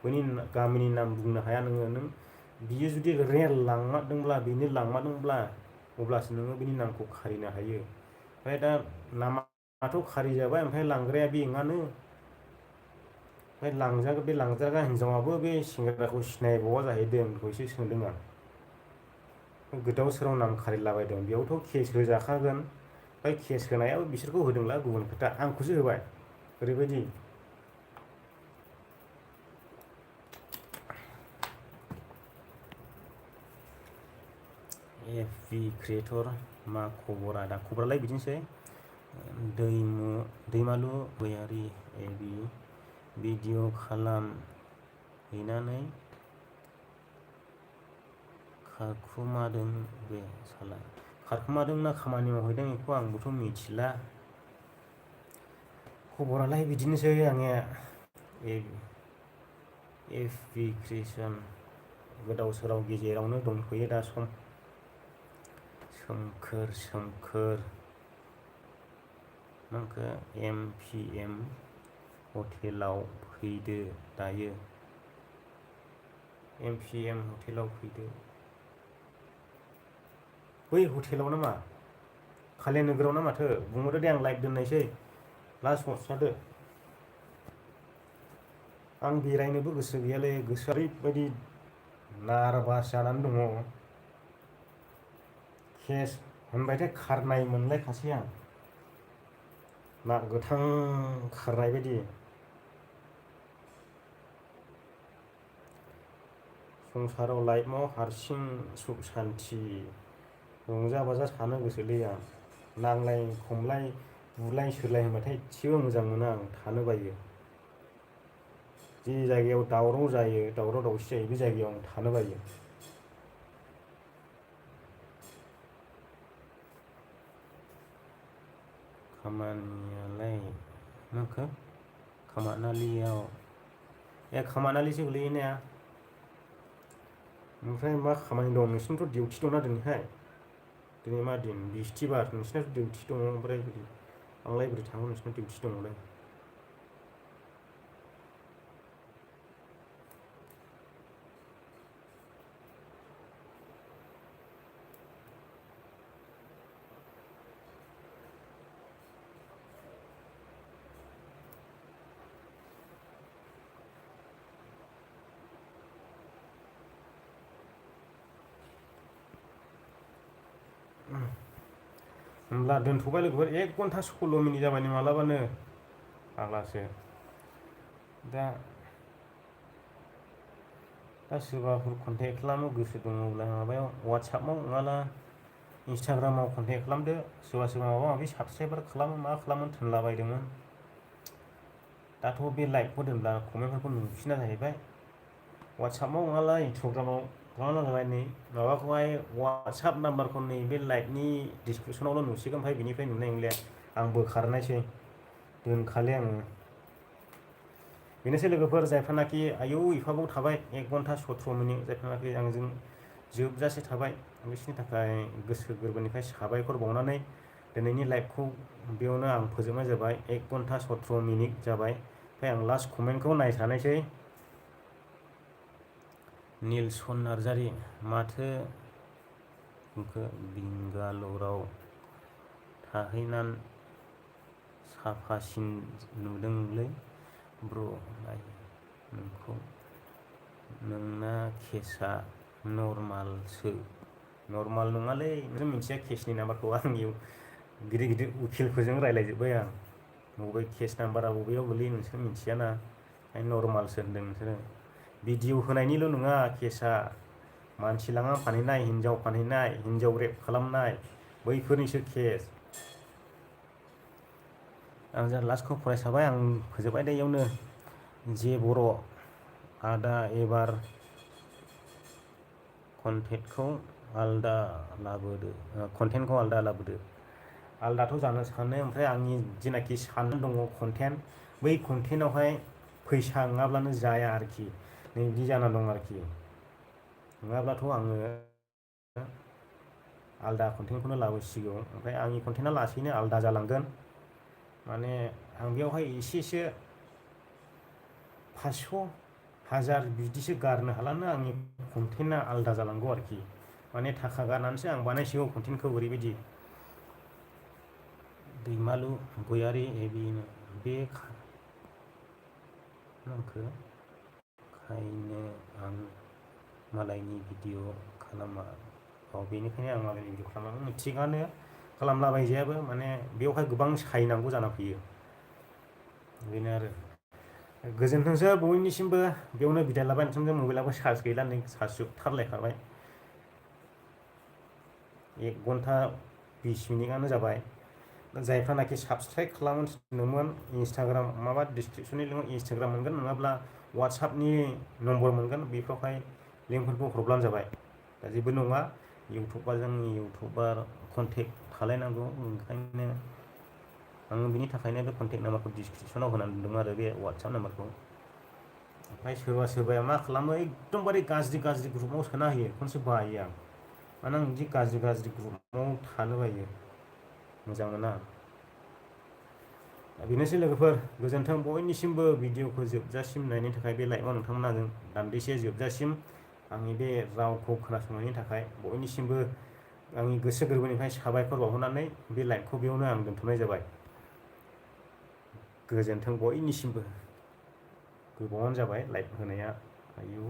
बैनि गामिनि नाम बुंनो हाया नों बियो जुदि रियेल बेनो लांमारदोंब्ला अब्लासो नोङो बिनि नामखौ खारिनो हायो। ओमफ्राय दा नामाथ' खारि जाबाय, ओमफ्राय लांग्राया बे नङानो। ओमफ्राय बे लांजाग्रा हिनजावाबो बे सेंग्राखौ सिनायबावा जाहैदों, बेखौसो सोंदों आं। गोदाव सोराव नाम खारिलाबायदों, बेयावथ' केस होजाखागोन। ओमफ्राय केस होनायाबो बिसोरखौ होदोंला गुबुन खोथा, आंखौसो होबाय। ओरैबायदि एफबि क्रिएटर मा खबर आदा? खबरालाय बिदिनोसै। दैमालु गयारि एबि भिडिअ खालामहैनानै खारखुमादों बे साला। खारखुमादों ना खामानि मावहैदों बेखौ आंबोथ' मिथिला। खबरालाय बिदिनोसै आंनिया। एफबि क्रिएसन गोदाव सोराव गेजेरावनो दंथ'यो दा सम। सोमखोर मा होनखो? MPM हटेलाव फैदो दायो। MPM हटेलाव फैदो। बै हटेलाव नामा खालिया नोगोराव ना माथो बुंहरदो दे आं लाइभ दोननायसै लास्ट हरसादो। आं बेरायनोबो गोसो गैयालै गोसोआ ओरैबायदि नारभास जानानै दङ। केस होनबाथाय खारनाय मोनलायखासै आं ना गोथां खारनाय बायदि। संसाराव लाइफआव हारसिं सुख सान्थि रंजा बाजा थानो गोसोलै आं। नांलाय खमलाय बुलाय सोलाय होनबाथाय एसेबो मोजां मोना आं थानो बायो। जि जायगायाव दावराव जायो दावराव दावसि जायो बे जायगायाव आं थानो बायो। खामानियालाय माखो खामानालियाव खामानालिसो गोलैयो ने। ओमफ्राय मा खामानि दं नोंसिनिथ' डिउटि दंना दिनैहाय? दिनै मा दिन बिस्थिबार नोंसिनाथ' डिउटि दङ ओमफ्राय आंलाय बोरै थांनो नोंसिनाव डिउटि दङलाय। होमब्ला दोनथ'बाय लोगोफोर 1 घन्टा 16 मिनिट जाबाय नै मालाबानो फाग्लासो। दा सोरबाफोर कन्टेक्ट खालामनो गोसो दङब्ला माबायाव वाट्सएपआव नङाब्ला इन्सटाग्रामाव कन्टेक्ट खालामदो। सोरबा माबा माबि साबसक्राइबार खालामो मा खालामो थोनलाबायदोंमोन। दाथ' बे लाइभखौ दोनब्ला कमेन्टफोरखौ नुफिना जाहैबाय। वाट्सएपआव नङाब्ला इन्सटाग्रामाव खालामना होबाय नै माबाखौहाय वाट्सएप नाम्बारखौ नैबे लाइभनि डिसक्रिपसनावल' नुसिगोन ओमफ्राय बिनिफ्राय नुनाय नंलिया। आं बोखारनायसै दोनखालि आङो। बेनोसै लोगोफोर जायफ्रानाखि आयौ एफाबाव थाबाय 1 घन्टा 17 मिनिट जायफ्रानाखि आंजों जोबजासे थाबाय बिसोरनि थाखाय गोसो गोरबोनिफ्राय साबायखर बावनानै दिनैनि लाइभखौ बेयावनो आं फोजोबनाय जाबाय। 1 घन्टा 17 मिनिट जाबाय। ओमफ्राय आं लास्ट कमेन्टखौ नायस्रानायसै। निलसन नार्जारि माथो बुंखो बेंगालराव थाहैनान साफासिन नुदोंलै ब्र नोंखौ। नोंना केसआ नरमालसो। नरमाल नङालै नों मिथिया केसनि नाम्बारखौ आं गिदिर गिदिर उकिलफोरजों रायज्लायजोब्बाय आं। बबे केस नाम्बारा बबेयाव गोलैयो नोंसोर मिथियाना नरमालसो होनदों नोंसोरो। भिडिअ होनायनिल' नङा केसआ मानसि लाङा फानहैनाय हिन्जाव रेप खालामनाय बैफोरनिसो केस। आं जा लास्टखौ फरायसाबाय आं फोजोबबाय दे इयावनो। जे बर' आदा एबार कन्टेन्टखौ आलदा लाबोदो। आलदाथ' जानो सानो ओमफ्राय आंनि जेनाखि साननाय दङ कन्टेन्ट बै कन्टेन्टआवहाय फैसा नङाब्लानो जाया आरोखि नै बिदि जाना दं आरोखि। नङाब्लाथ' आङो आलदा कन्टेन्टखौनो लाबोसिगौ। ओमफ्राय आंनि कन्टेन्टआ लासैनो आलदा जालांगोन। माने आं बेयावहाय एसेसो 500 1000 बिदिसो गारनो हालानो आंनि कन्टेन्टआ आलदा जालांगौ आरोखि। माने थाखा गारनानैसो आं बानायसिगौ कन्टेन्टखौ ओरैबायदि। दैमालु गयारि बेनो बे नामखौ खायनो आं मालायनि भिडिअ खालामा। बेनिखायनो आं मालायनि भिडिअ खालामा। थिगानो खालामलाबायजायाबो माने बेवहाय गोबां सायनांगौ जाना फैयो। बेनो आरो गोजोनथोंसै बयनिसिमबो बेयावनो बिदाय लाबाय नोंथांजों। मबाइलाबो चार्ज गैला नै चार्ज जोबथारलायखाबाय। 1 घन्टा 20 मिनिटआनो जाबाय। जायफ्रानाखि साबसक्राइब खालामनो थिनदोंमोन इन्सटाग्राम माबा डिसक्रिपसननि लिंकआव इन्सटाग्राम मोनगोन नङाब्ला वाट्सएपनि नम्बर मोनगोन बेफोरावहाय लिंकफोरखौ हरब्लानो जाबाय। दा जेबो नङा जोंनि इउटुबार कन्टेक्ट खालायनांगौ ओंखायनो आङो बिनि थाखायनो बे कन्टेक्ट नाम्बारखौ डिसक्रिपसनाव होनानै दोनदों आरो बे वाट्सएप नाम्बारखौ। ओमफ्राय सोरबाया मा खालामो एकदमबारे गाज्रि ग्रुपआव सोना होयो बेखौसो बायो आं। माने आं बिदि गाज्रि ग्रुपआव थानो बायो मोजां मोना। बेनोसै लोगोफोर गोजोन्थों बयनिसिमबो भिडिअखौ जोबजासिम नायनायनि थाखाय। बे लाइभआव नोंथांमोना दान्दिसे जोबजासिम आंनि बे रावखौ खोनासंनायनि थाखाय बयनिसिमबो आंनि गोसो गोरबोनिफ्राय साबायखर बावहरनानै बे लाइभखौ बेयावनो आं दोनथ'नाय जाबाय। गोजोन्थों बयनिसिमबो। गोबावानो जाबाय लाइभ होनाया। आयौ